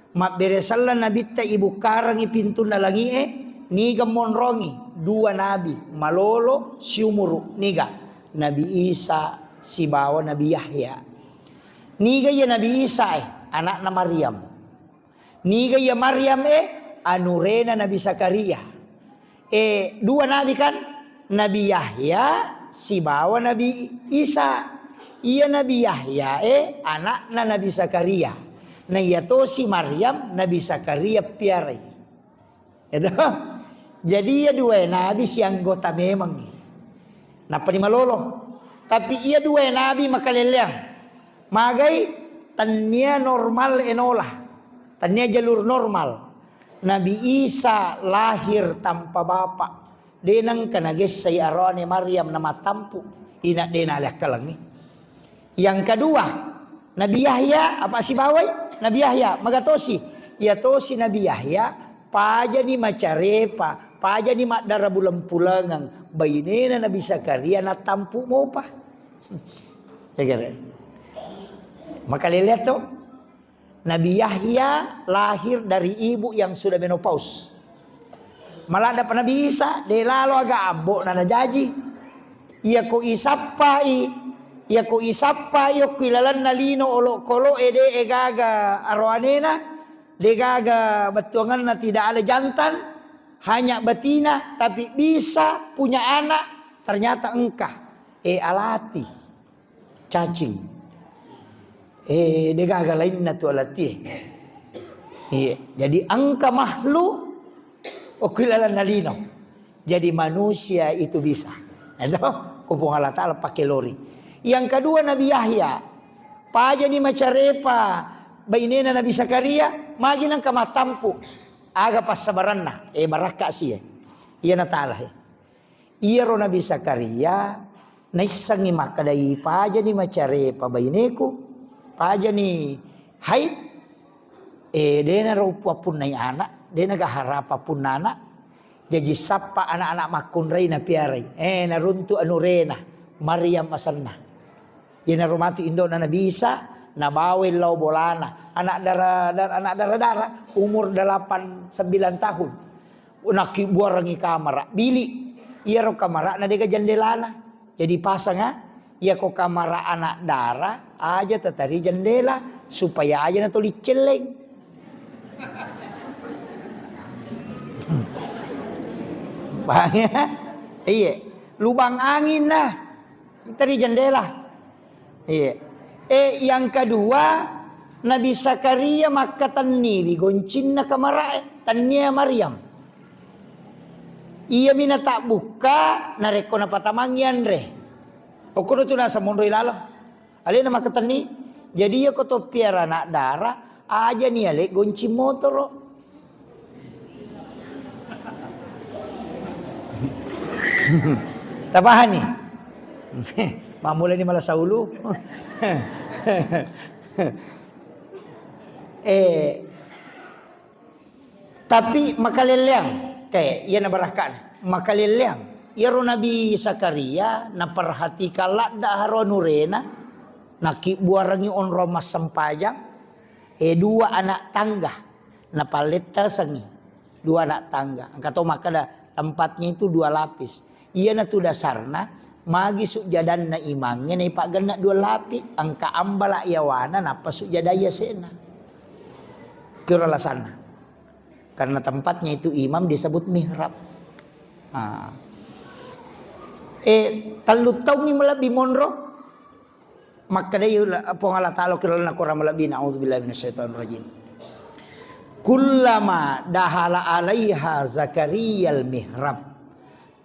Mabbere selleng nabitta ibukkarengngi pintunna langi'e, niga monrongi dua nabi malolo siumuru, niga Nabi Isa sibawa Nabi Yahya. Niga iya Nabi Isa e, anakna Maryam. Niga iya Maryam e, anurena Nabi Zakaria. Eh, dua nabi kan? Nabi Yahya sibawa Nabi Isa. Iya Nabi Yahya e anakna Nabi Zakaria. Na iya tosi Maryam Nabi Zakaria piarai. Itu. Jadi iya duae nabi sianggota memengngi. Nappani malolo. Tapi iya duae nabi makalelleang. Magai? Tennia normal enola. Tennia jalur normal. Nabi Isa lahir tanpa bapak. De nengka nagessai aroane Maryam namattampu. Ina de nalekkalengngi. Yang kedua, Nabi Yahya, apa sibawai? Nabi Yahya, magatosi. Iya tosi Nabi Yahya, pajani macarepa, pajani maddara buleng-pulengeng, bainena Nabi Zakaria natampu mopa. Ya, kira. Makalele to? Nabi Yahya lahir dari ibu yang sudah menopause. Maladdepa Nabi Isa, de lalo aga ambo'na najaji. Iyako isappai, iyako isappai okko ilalenna lino olokolo'e de gaga aroanena, de gaga bettuangenna, tidak ada jantan, hanya betina, tapi bisa punya anak, ternyata engka, eh, alati. Cacing. Eh, de gaga lainna tu alatie. Iya, jadi engka makhluk okko ilalenna lino. Jadi manusia itu bisa. Itu ko Puang Allah Taala pakai lori. Yang kedua Nabi Yahya. Pajani macarepa bainena Nabi Zakaria, magi nengka mattampu. Aga passabaranna? Eh, barakka sie. Iya na taala, eh. Iyaro Nabi Zakaria naissengngi makkeda, "Ipajani macarepa baineku, pajani haid, eh, denaro uppunnai anak, denaga harapa punnana." Jaji sappa anak-anak makkunrai napiarai. Eh, naruntu anurena, Maryam asenna. Iyanaro matu indo'na Nabi Isa, nabawai lao bolana. Anak dara-, dar-, anak dara-dara, umur delapan sembilan tahun. Nakkibuarangi kamara, bilik. Iyaro kamarana dega jendelana. Jadi pasanga, iyako kamara anak dara, aja tatari jendela, supaya aja natoli celleng. Paham ya? Iya. Lubang angin nah. Tari jendela. Iya. Eh, yang kedua, Nabi Zakaria makkatenniwi goncinna kamarae, tennia Maryam. Iyami natabbukka narekko napatamangngi anre. Okkono tu naseng monroi laleng. Alena makkatenni. Jadi iyako to piara anak dara, ajani ale goncing motoro. Tapahani? Mammulani malasa ulu. Eh, tapi makalelleang, kae, iyana barakka'na. Makalelleang. Iyaro Nabi Zakaria naperhatikan ladda haro anurena, nakibbuarangi onrong massempajang, eh, dua anak tangga. Napallettasengngi dua anak tangga. Engka to makkeda tempatnya itu dua lapis. Iyanatu dasarna, magi sujjadanna imangnge naipaggenna dua lapis, engka ambala yawana nappa sujjadai yase'na. Kiro alasanna. Karena tempatnya itu imam disebut mihrab. Ah. Eh, tellu taungngi malebbi monro. Makkedai ula-, Puang Allah Taala ki lalenna Quran malebbi, naudzubillahi minasyaitonir rajim. Kullama dahala alaiha Zakariyal mihrab.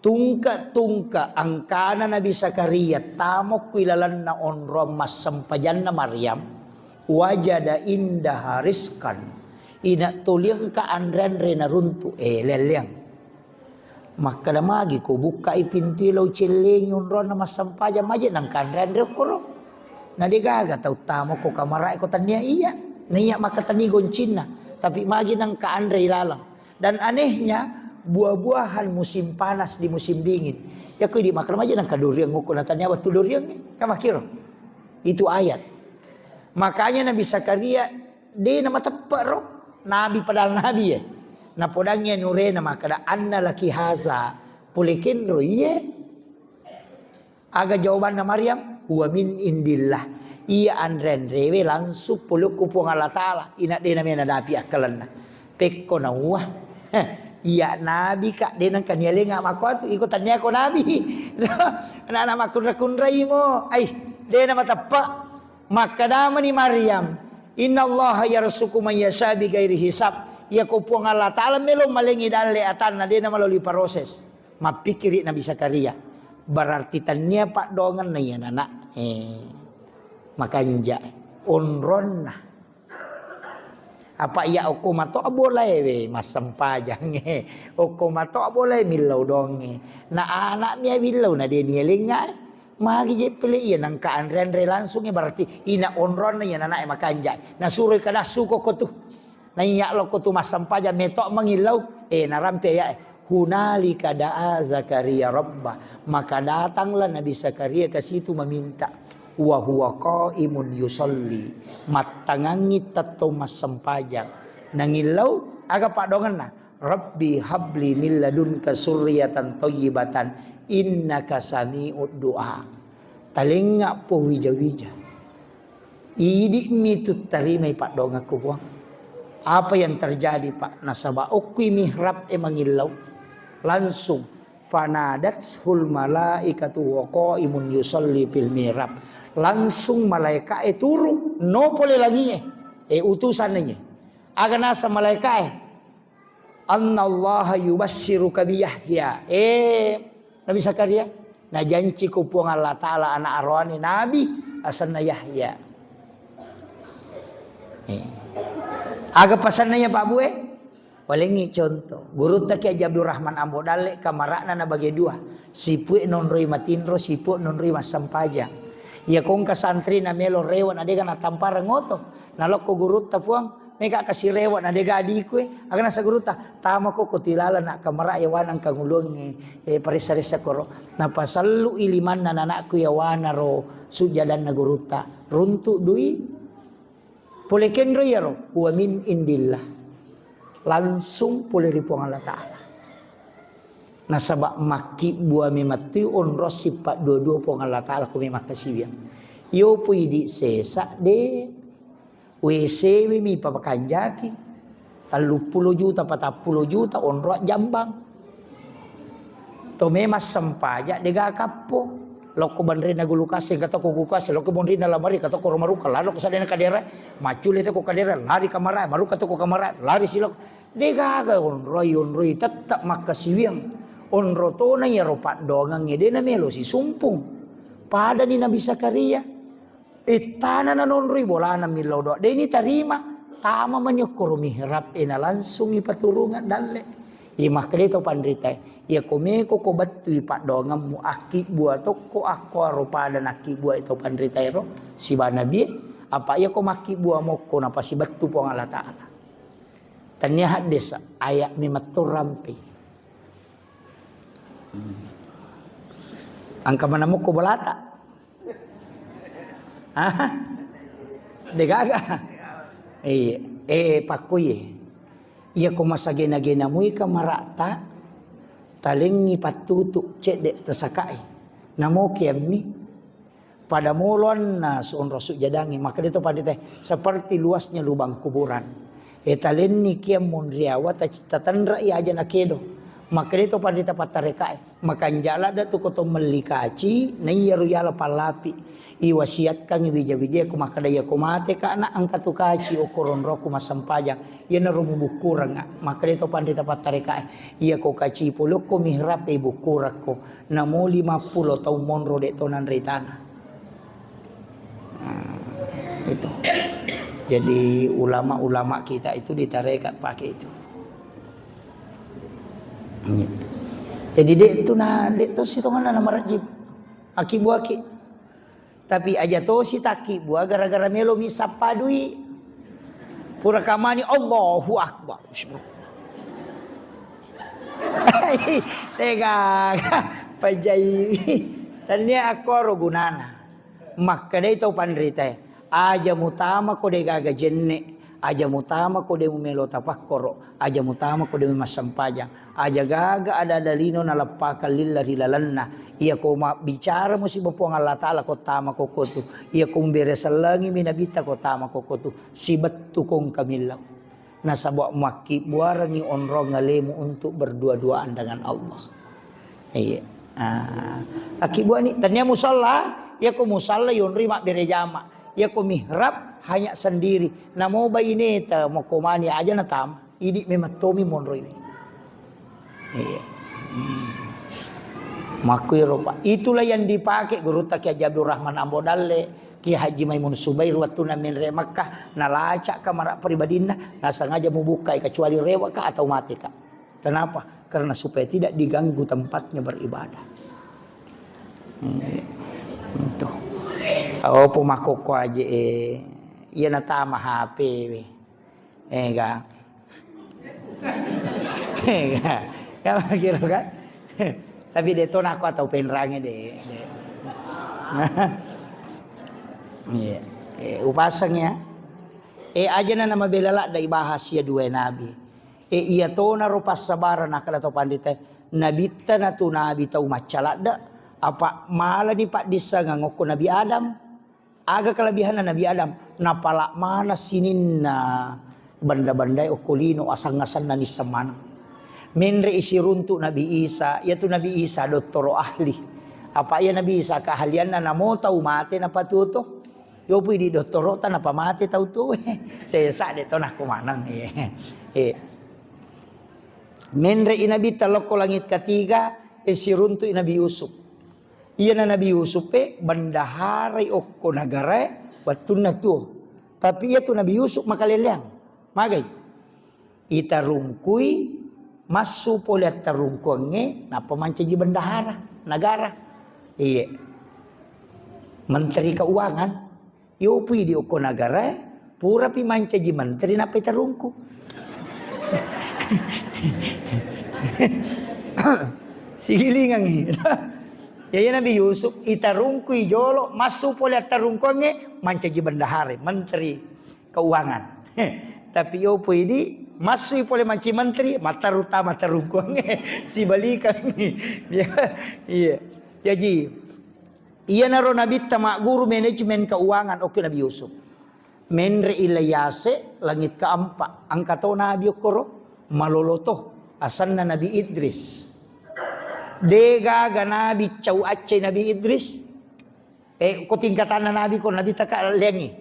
Tungke-tungke engkana Nabi Zakaria tamo ku ilalenna onrong massempajanna Maryam, wajada indaha rizqan. Ina tuli engka anre-anre naruntu, eh, lelleang. Makkeda, "Magi ko bukkai pintue lao cellengi onronna massempajang maje nangkanre-anre okkoro?" Na degaga tau tamo ko kamarae ko tannia iya. Na iya makkatenni goncinna, tapi magi nangka anre ilaleng. Dan anehnya, buah-buahan musim panas di musim dingin. Yako idi makkeda maje nangka duriang okko na tannia wettu duriang, eh, kamakiro. Itu ayat. Makanya Nabi Zakaria de namateppe ro, nabi padahal nabi, eh. Napodangngi anurena makkeda, "Anna laki haza, pole kenro iye?" Aga jawabanna Maryam? "Huwa min indillah." Iya anre-anrewe langsung pole ku Puang Allah Taala, ina de namena dapi akkalenna. Pekko nauwa. Heh, iya nabi ka, de nengka nialenga makkuatu, iko tanniako nabi. Anak-anak makkunra-kunrai mo. Ai, de namateppe. Makkedamani Maryam, "Innallaha yarzuqu man yasha bighairi hisab." Iyako Puang Allah Ta'ala melo malengi dalle atanna, de namaloli proses. Mappikiri Nabi Zakaria. Berarti tania paddoangenna iya nana. Eh, makanja. Onronna. Apa iya okko mato bolae we massempajang e. Okko mato bolae millau donge. Na anak mi abillau na de nielenga. Magi je pele iya nangka anre-anre langsung e, berarti ina onronna iya nana e makanja. Nasuroi kadassu kokko tu. Naiya lokko tu massempajang meto mangillau. Eh, narampe ya e. Hunalika da'a Zakaria rabba. Maka datanglah Nabi Zakaria ke situ meminta. Wa huwa qaimun yusalli. Mattangangi tettong massempajang. Nangillau, aga paddoangenna? Rabbi habli min ladunka surriyatan thayyibatan innaka sami'ud du'a. Talenga po wija-wija. Idi'mi tu tarimai paddoangekku, Puang. Apa yang terjadi, Pak? Nasaba okkui mihrab e mangillau. Langsung fanadathul malaikatu wa qaimun yusalli fil mihrab. Langsung malaika e turu, no pole langi e. E utusan e. Aga nasa malaika e? Annallaha yubassiruka bi Yahya. Eh, Nabi Zakaria, najanciko Puang Allah Ta'ala anak aroane nabi, asenna Yahya. Eh. Aga pasenna ya, Pak Bue? Walengngi contoh. Gurutta Kiai Haji Abdurrahman Ambo Dalle, kamara'na nabage dua. Sipue nonroi matinro, sipue nonroi massempajang. Iya kongka santri na melo rewe na dega natampareng oto. Nalokko gurutta, Puang, mega kasi rewe na dega adikue. Aga nasa gurutta, tamako ko tilala na kamara e wanang kanguluangnge, eh, paressa-ressa koro. Napasellu i limanna nanakku yawana ro sujjadanna gurutta. Runtu dui. Pole kenro iyaro, wa min indillah. Langsung pole ri Puang Allah Ta'ala. Nasaba makkibbua memettui onro sippa dua-dua Puang Allah Ta'ala ko me makkasiwiang. Yo puidi sesa de, W C wi mi papakanjaki. Telluppulo juta, patappulo juta onro jambang. To memang sempaja dega kappo. Lokko banrina gulu kaseng, katoko gulu kaseng, lokko bonrina lamari, katoko rumaruka, lari lokko sadena kadera, maccule toko kadera, lari kamara, maruka toko kamara, lari silok. Degaga onroi, onroi tetap makkasiwiang. Onro tona iyaro paddoangangnge dena melo sisumpung. Padani Nabi Zakaria. Ittana nanonroi bolana millau doa. Deni tarima. Tama manyokkoro mihrab e na langsung ipaturungeng dalle. Iya makkeda to panrita e, iya ko meko ko bettui paddoangemmu, akkibbua tokko akko aro pada nakkibbuai to panrita ero siba nabie, apa iya ko makkibbuamokko napasibettu Puang Allah Ta'ala. Tania haddesa, ayat memetto rampe. Engka manamukko bolata. Aha. Degaga. Iya. Eh, pakkuye. Iya ko masagena-gena mui kamarata, talengi pattutu cedde tasakai. Namo kiammi. Pada moloanna su-, onro sujjadangnge, makkeda to panrita e, seperti luasnya lubang kuburan. E talenni kiammun riawa taci-, tatenrai aja nakedo. Makkeda to panrita pattarekae, makanja ladde tu ko to melli kaci, naiyaro yala pallapi. Iwasiatkangngi wija-wijayya ko makkeda, iya ko mate ka na engka tu kaci okko ronroku massempajang, iyanaro mubukkurengnga. Makkeda to panrita pattarekae, iya ko kaci polokko mihrab e bukkurakko. Namo lima puluh taung monro de to nanre tana. Nah, itu. Jadi ulama-ulama kita itu di tarekat pakai itu. Gitu. Jadi de tu na de to sitonganna na marajib. Aki buaki. Tapi aja tosi takkibbua gara-gara melomi sappa dui. Pura kamani Allahu Akbar. Tega pajai. Tania akkoro gunana. Makkedai tau panritae, aja mutama ko de gaga jenne, aja mutama ko de mumelo tapakkoro, aja mutama ko de massempajang. Aja gaga ada-ada lino naleppakang lilla ri lalenna. Iya ko mabbicara musiba Puang Allah Ta'ala ko tama ko kotu. Iya ko mbere sellengi mi nabitta ko tama ko kotu. Sibettu kong kamillau. Nasaba makkibbuarangi onrong alemu untuk berdua-duaan dengan Allah. Iya. Ah, akkibbuani tania musalla, iya ko musalla yonri mabbere jama. Iya ko mihrab hanya sendiri. Namo baineta mokko mani aja natama. Idi memang tomi monroi. Iya. Hmm. Makkuiro, Pak. Itulah yang dipakai Gurutta Kiai Haji Abdul Rahman Ambo Dalle, Kiai Haji Maimun Subair, wattunna menre Makkah, nalacak kamar pribadinna, nasengaja mubukkai kecuali rewaka atau mateka. Kenapa? Karena supaya tidak diganggu tempatnya beribadah. Hmm. Itu. Opo makkokko aja, eh. Iya natama H P we. Ega. Ega. Ya, kira kan? Tapi de' to nako atau penrange de', de'. Iya. Eh, upasang ya. Eh, aja na nama bela ladda ibahas ya dua nabi. Eh, iya tona ro passabarang nakkeda to panrita. Nabitta na tu nabi tau macca ladda. Apa malani paddissengeng okko Nabi Adam. Aga kelebihanna Nabi Adam? Napala maneng sininna benda-bendae okko lino, aseng-asenna nisseng maneng. Menre i siruntu Nabi Isa, iyatu Nabi Isa dottoro ahli. Apa iya Nabi Isa keahlianna namo tau mate napatuo to? Yopi di dottoro ta napamate tau tuo. Sesa de' to nakko maneng. Iya. Iya. Menre i Nabitta lokko langit ketiga, e siruntu i Nabi Yusuf. Iyana Nabi Yusuf e bendaharai okko nagarae wattunna tuo. Tapi iyatu Nabi Yusuf makaleleang. Magai? Itarungkui, massu pole attarungkuangnge, nappa mancaji bendahara negara. Iye. Menteri Keuangan. Yopi di okko nagarae, purapi mancaji menteri nappa itarungku. Sigilingangngi. Ya, ya Nabi Yusuf, itarungkui jolo, massu pole attarungkuangnge, mancaji bendahara, menteri keuangan. Tapi yopo idi, massui pole mancaji menteri, mattaru tama tarungkuangnge, sibalikangngi. Ya, iya. Jaji, iyanaro Nabitta magguru manajemen keuangan okko Nabi Yusuf. Menre i lai ase langit keempat, engka to nabi okkoro, malolo to, asenna Nabi Idris. De' gaga nabi cau accai Nabi Idris. Eh, ko tingkatanna nabi, ko Nabitta ka leangngi.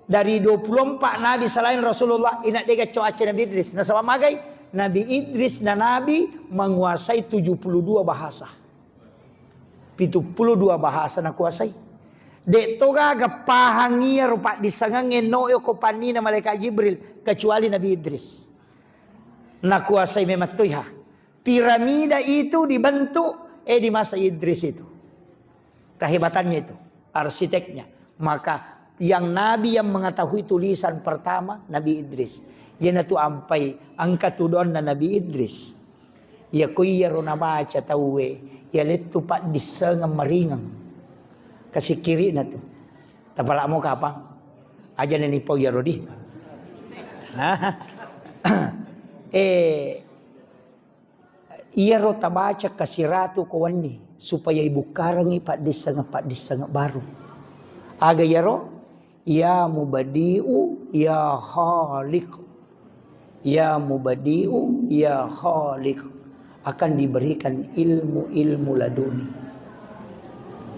Dari dua puluh empat nabi selain Rasulullah, ina de' gaga cau accai Nabi Idris. Nasaba magai? Nabi Idris na nabi menguasai tujuh puluh dua bahasa. Pitu puluh dua bahasa nakuasai. De' to gaga pahang iyaro paddissengengnge no e ko pannina malaikat Jibril, kecuali Nabi Idris. Nakuasai memang toiha. Piramida itu dibentuk, eh, di masa Idris itu. Kehebatannya itu, arsiteknya. Maka yang nabi yang mengetahui tulisan pertama, Nabi Idris. Iyanatu ampai engka tudonna Nabi Idris. Iya ko iyaro nabaca tauwe, iya lettu paddissengeng maringeng. Kasikkiri'na tu. Tapalamo kapang? Aja neni pau iyaro di. Eh, iyaro tabaca kasiratu ko wenni supaya ibukkarengngi paddissengeng-paddissengeng baru. Aga iyaro? Ya Mubadi'u, ya Khaliq. Ya Mubadi'u, ya Khaliq. Akan diberikan ilmu-ilmu laduni.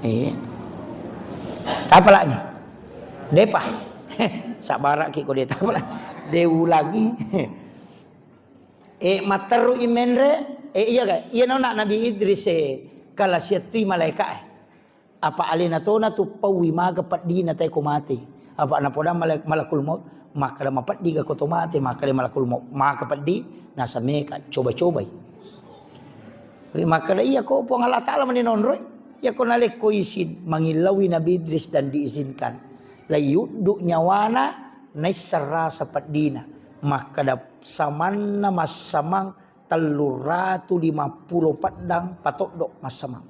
Eh. Tapalani? Depa. Sabaraki ko de tapala. De ulangi. Eh, matteru i menre, eh, iya ga? Iya nona Nabi Idris, eh, kala siattui malaika, eh. Apa alena tona tu paui maga peddina tae ko mate. Apa napoda malak-, malakul maut, makkeda mapeddi ga ko to mate, makkeda malakul maut. Maka peddi, nasameka, coba-cobai. Tapi makkeda iya ko Puang Allah Ta'ala mani nonroi. Iya ko nalekko izin, mangilauwi Nabi Idris dan diizinkan. Layuddu nyawana, naisseng rasa peddina. Makkeda samanna massamang telluratu limappulo peddang patoddo massamang.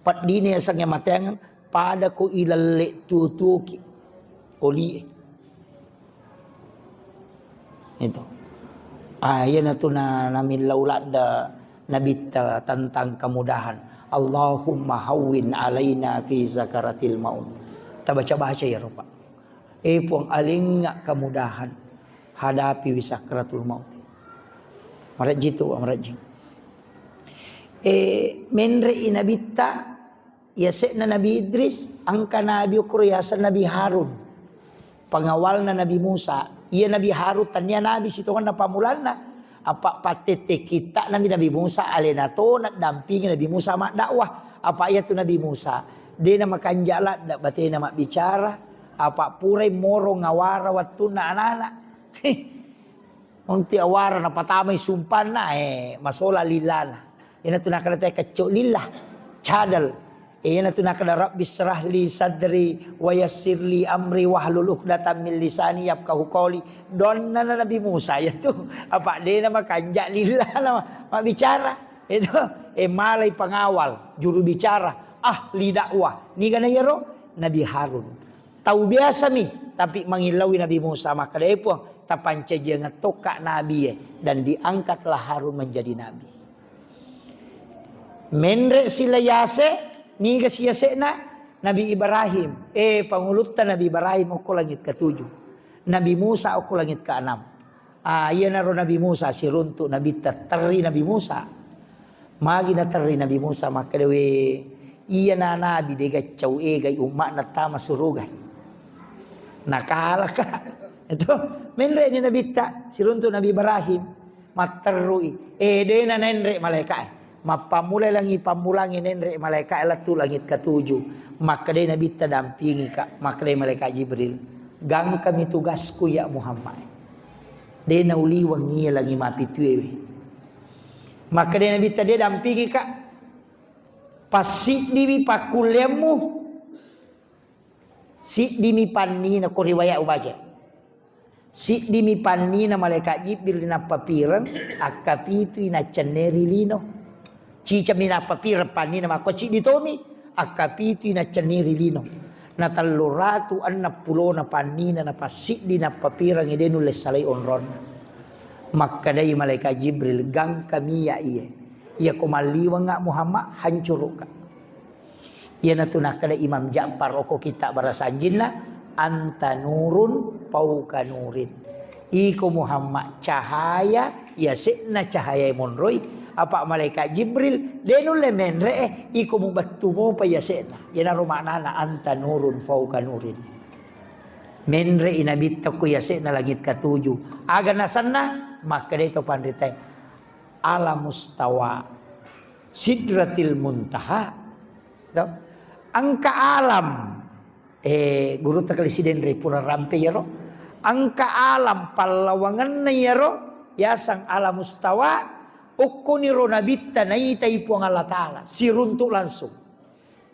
Peddini yasengnge mateangeng, pada ko ilelle tuo-tuoki olie. Itu. Ah, iyanatu na, namillau ladda Nabitta tentang kemudahan. Allahumma hawwin alaina fi sakaratil maut. Tabaca-baca iyaro, Pak. Eh, Puang, alingnga kemudahan hadapi wi sakratul maut. Marejji tu, marejji. Eh, menre i Nabitta, yase'na Nabi Idris, engka nabi okoro yaseng Nabi Harun. Pengawalna Nabi Musa, Iya Nabi Harun tania nabi sitongenna pammulanna. Apa pattette kitta nami Nabi Musa alena to naddampingi Nabi Musa maddakwah. Apa iyatu Nabi Musa dena makanja ladda batena mabbicara. Apa purai moro ngawara wattunna anak-anak. Unti awara napatamai sumpanna, eh, masola lillana. Iyanatu nakkeda te kecco lillah, cadel. Eh, iyanatu nakkeda, "Rabbi israh li sadri wa yassir li amri wahlul uqdatam min lisani yafqahu qawli." Donna na Nabi Musa iyatu. Apa dena makanja lillana ma-, mabbicara. Itu, eh, malai pengawal, juru bicara, ahli dakwah. Nigana iyaro? Nabi Harun. Tau biasa mi, tapi mangillau Nabi Musa, makkeda, "Eh, Puang, tapancajiangeng tokka nabi e," dan diangkatlah Harun menjadi nabi. Menre sila yase, niga si yase'na? Nabi Ibrahim. Eh, pangulutta Nabi Ibrahim okko langit ketujuh. Nabi Musa okko langit keenam. Ah, iyanaro Nabi Musa, siruntu nabitta, terri Nabi Musa. Magi naterri Nabi Musa, makkeda, "We, iyana nabi dega cau egai umma'na tama suruga." Nakalaka. Itu menre'ni nabitta, siruntu Nabi Ibrahim. Matterrui. Eh, dena nenre malaika'e. Mappammulai langi pammulangi nenre malaika'e lettu langit ketujuh. Makkedai nabitta, "Dampingika." Makkedai malaikat Jibril, "Gangkami tugasku ya Muhammad." De nauliweng iya langi mapituewe. Makkedai nabitta, "De dampingika. Passiddiwi pakkulleammu." Siddimi pannina, ko riwayat ubaca. Siddimi pannina malaikat Jibril nappapireng, akkapitui naccenneri lino. Cicami nappapireng pannina, makko ciddi tomi, akkapitui naccenneri lino. Na tellu ratu enneng pulona pannina napassiddi nappapirengngi de nulle salai onronna. Makkedai malaikat Jibril, "Gangkami ya iye. Iyako malliwengnga Muhammad, hancuruka." Iyanatu nakkeda Imam Ja'far okko kitta barasa anjinna, "Anta nurun fauqa nurin." Iko Muhammad cahaya, yase'na cahaya monroi, apa malaikat Jibril, de nulle menre'e, iko mubettu mopa yase'na. Iyanaro maknana anta nurun fauqa nurin. Menre'i nabitta ko yase'na langit katuju. Aga nasenna? Makkedai to panritae, ala mustawa Sidratil Muntaha. To? Engka alam, eh, gurutta kali Sidenre pura rampe iyaro. Engka alam pallawangenna iyaro, yaseng ala mustawa, okkoniro nabitta naitai Puang Allah Ta'ala, siruntuk langsung.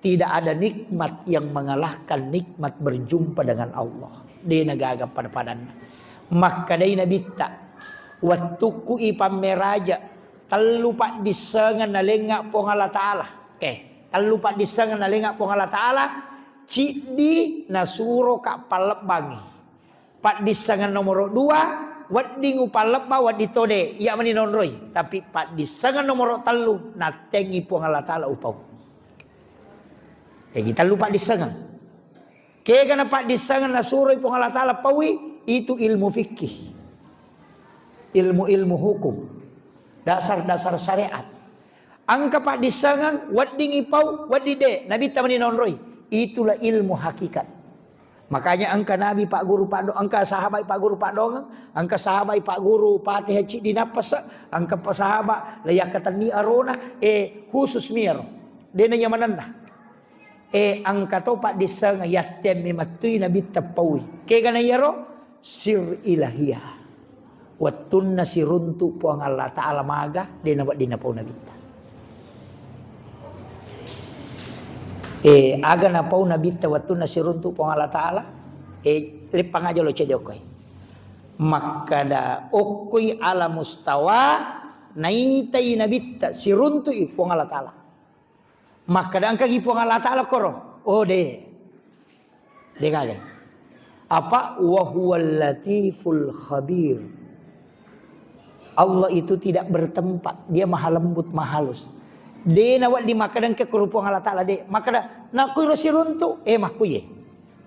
Tidak ada nikmat yang mengalahkan nikmat berjumpa dengan Allah. Dena gaga pada-padanna. Makkedai nabitta, wettukku ipammeraja, tellu paddissengeng nalengnga Puang Allah Ta'ala. Oke, tellu paddissengeng nalengnga Puang Allah Ta'ala, ciddi nasuroka pallebbangi. Paddissengeng nomoro dua, wedding upallebba, wedding tode, iya mani nonroi. Tapi paddissengeng nomoro tellu, nattengi Puang Allah Ta'ala upau. Jadi tellu paddissengeng. Kega na paddissengeng nasuroi Puang Allah Ta'ala paui, itu ilmu fikih. Ilmu-ilmu hukum. Dasar-dasar syariat. Engka paddissengeng, wedding ipau, wedding de, nabitta mani nonroi. Itulah ilmu hakikat. Makanya engka nabi pagguru paddo-, engka sahabat pagguru paddongeng, engka sahabat pagguru Fatihah ciddi nappasa, engka pa sahabat la yakkatenni arona, eh, khusus miyaro. Dena iya manenna. Eh, engka to paddissengeng yattemmi mettui nabitta paui. Kegana iyaro? Sir ilahiyah. Wettunna siruntuk Puang Allah Ta'ala maga, de nawedding napau nabitta. Eh, aga napau nabitta wettunna siruntuk Puang Allah Ta'ala? Eh, leppang aja lo cedde okkoi. Makkada okkoi ala mustawa naitai nabitta siruntuki Puang Allah Ta'ala. Makkada engkagi Puang Allah Ta'ala koro? Oh, de. De gaga. Apa? Wa huwal latiful khabir. Allah itu tidak bertempat, dia maha lembut, maha halus. De nawedding makkada engka koro Puang Allah Ta'ala, de. Makkada, nakkuiro siruntu, eh, makkuye.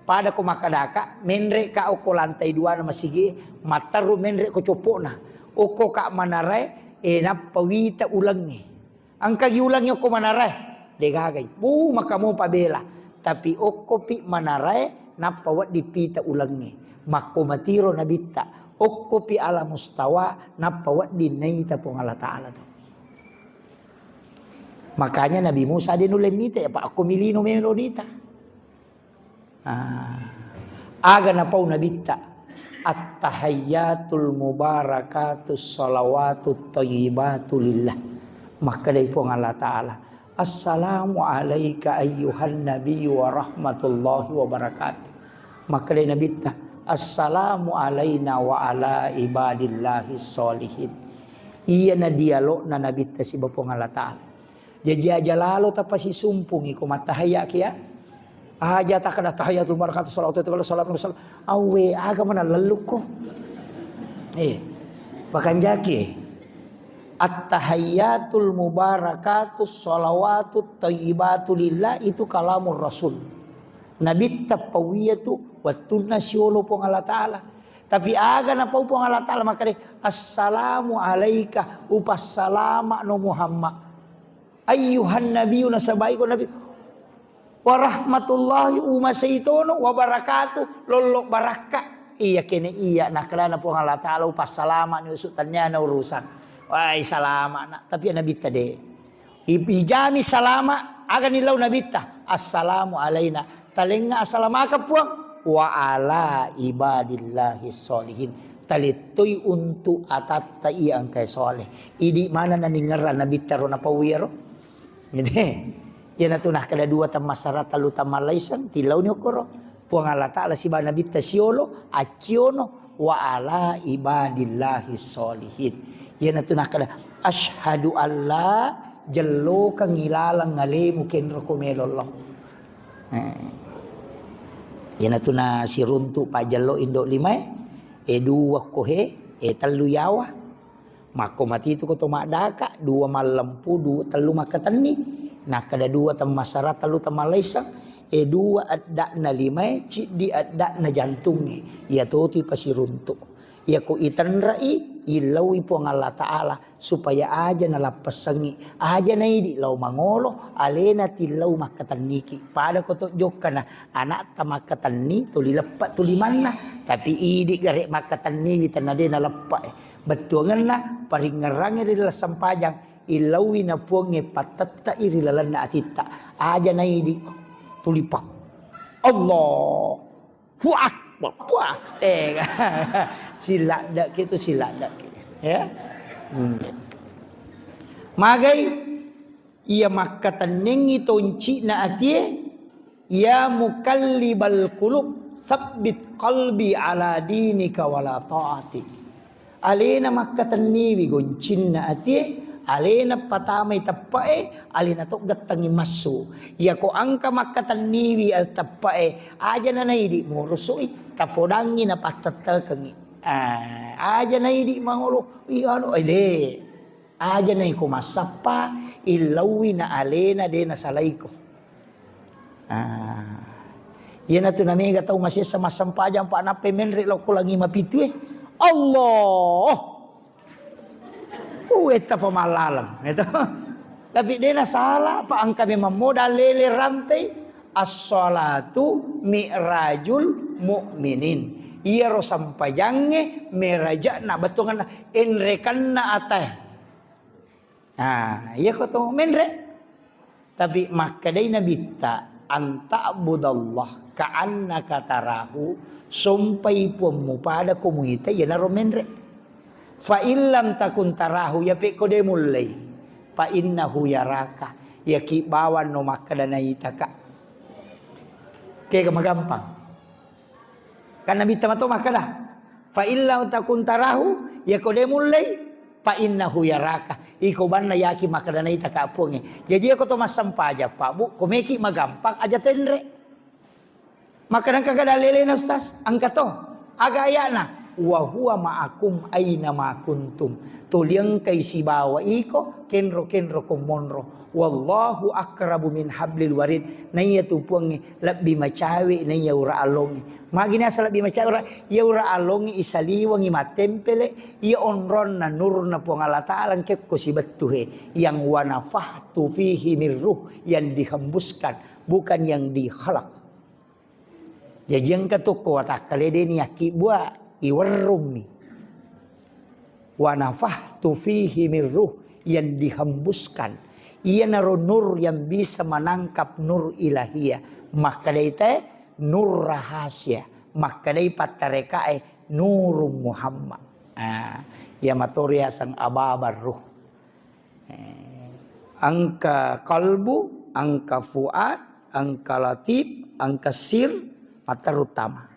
Pada ko makkadaka, menre ka okko lantai dua na masigi, matteru menre ko copokna. Okko ka manarae, eh, nappa wita ulengnge. Engkagi ulengnge okko manarae? De gagai. Bu, maka mopa bela. Tapi okkopi manarae, nappa wedding pita ulengnge. Makko matiro Nabitta, okkopi ala mustawa, nappa wedding naita Puang Allah Ta'ala to. Makanya Nabi Musa de nulle mita, ya, Pak, okko milino melo nita. Ah. Aga napau Nabitta, "Attahayyatul mubarakatus shalawatut thayyibatu lillah." Makkedai Puang Allah Ta'ala, "Assalamu alaika ayyuhan nabiyyu wa rahmatullahi wa barakatuh." Makkedai Nabitta, "Assalamu alaina wa ala ibadillahi sholihin." Iyana dialogna Nabitta siba Puang Allah Ta'ala. Jaji aja lalo tapasisumpungi ko mattahayya kia. Aja takkada tahiyatul barakatuh salawatu taala salam salam. Awe aga mana lellukko. Eh, pakanjaki. At-tahayyatul mubarakatus shalawatut thayyibatu lillah itu kalamur Rasul. Nabitta pawiya tu wettunna siolo Puang Allah Ta'ala. Tapi aga napau Puang Allah Ta'ala makkeda, "Assalamu alaika, upassalama no Muhammad. Ayyuhan nabiyyu," nasaba iko Nabi. "Wa rahmatullahi," umasei tono, "wa barakatuh," lollo barakka. Iya kene iya, nakkedana Puang Allah Ta'ala, "Upassalama ni usuk tanniana urusan." Wai salama na, tapi Nabitta de. Ip-, ijami salama, aga nillau Nabitta? "Assalamu alaina." Talengnga assalamakeng Puang. "Wa ala ibadillahi sholihin." Talettoi untuk atatta iya engkae soleh. Idi mana naningerra Nabitta ro napau iyaro? Gitu. Iyanatu nakkeda dua temmassara, tellu temmallaiseng, tillauni okkoro. Puang Allah Ta'ala siba Nabitta siolo, acciono, "Wa ala ibadillahi sholihin." Iyanatu nakkeda, "Asyhadu alla," jellokengngi laleng alemu kenro ko melo lo. Eh. Iyanatu nasiruntu pajjello indo limae, e dua ko he, e tellu yawa. Makko matitu ko to maddaka, dua mallempu, dua, tellu makkatenni. Nakkeda dua temmassara, tellu temmallaiseng, e dua eddakna limae, ciddi eddakna jantungnge. Iya totu ipasiruntu. Iyako itenrei, illaui Puang Allah Ta'ala supaya aja nalappessengngi, aja naidi lao mangolo, alena tillau makkatenniki. Pada ko to jokkana, anakta makkatenni, tuli leppa tuli manna. Tapi idi gare makkatenniwi tenna de naleppa e. Bettuangenna paringngerangnge ri laleng sempajang, illauwi na Puangnge pattette'i ri lalenna atitta. Aja naidi tulipak. Allahu Akbar. Wah, eh, siladdaki tu siladdaki. Ya. Hmm. Magai iya makkatenningngi tonci'na atie, "Ya muqallibal qulub, tsabbit qalbi ala dinika wala ta'atik." Alena makkatenniwi goncinna atie, alena patamai teppe'e, alena to gettengngi massu. Iyako engka makkatenniwi teppe'e, aja nanaidi murusu'i, tapodangngi napattettekengngi. Ah, aja naidi mangolo, i anu, eh, de. Aja naiko massappa, illauwi na alena de nasalaiko. Ah. Iyanatu namega tau masessa massempajang, Pak, nappai menre lao ko langi mapitue. Allah. Uwetta pamallaleng, gitu. Tapi de nasala, Pak, engka memang modal lele rampei. As-shalatu mi'rajul mu'minin. Iyaro sempajangnge meraja'na, bettuanna enrekenna atae. Nah, iyako to menre. Tapi makkedai Nabitta, "An ta'budallah ka'annaka tarahu," sompai Puammu pada ko muita, iyanaro menre. "Fa illam takun tarahu," iya pekko de mullei, "fa innahu yaraka," iyaki bawanno makkeda naitaka. Kega magampang. Kan Nabitta mato makkeda, "Fa illam takun tarahu," iyako de mullei, "fa innahu yaraka." Iko banna yaki makkeda naitaka Puangnge. Jadi iyako to massempajang, Pak, Bu, ko meki magampang aja tenre. Makkeda engka kada lelena, Ustaz? Engka to. Aga aya'na? "Wa huwa ma'akum aina ma kuntum." Tuli engkai sibawa iko, kenro-kenro ko monro. "Wallahu aqrabu min hablil warid." Naiyatu Puangnge lebbi macawe naiya ura allongnge. Magi nasa lebbi macawe ura, iya ura allongnge isaliwengi mattempele, iya onronna nurna Puang Allah Ta'ala engkekko sibettuhe, yang wa nafakhtu fihi min ruh, yang dihembuskan, bukan yang dikhalaq. Jaji engka tokko watakkale de' niakkibbua, iwerrummi. Wa nafakhtu fihi min ruh, yang dihembuskan. Iyanaro nur yang bisa menangkap nur ilahiyah. Makkedai te nur rahasia. Makkedai pattarekae Nurung Muhammad. Ah, iya mato riaseng ababar ruh. Eh, engka kalbu, engka fuad, engka latif, engka sir, matteru tama.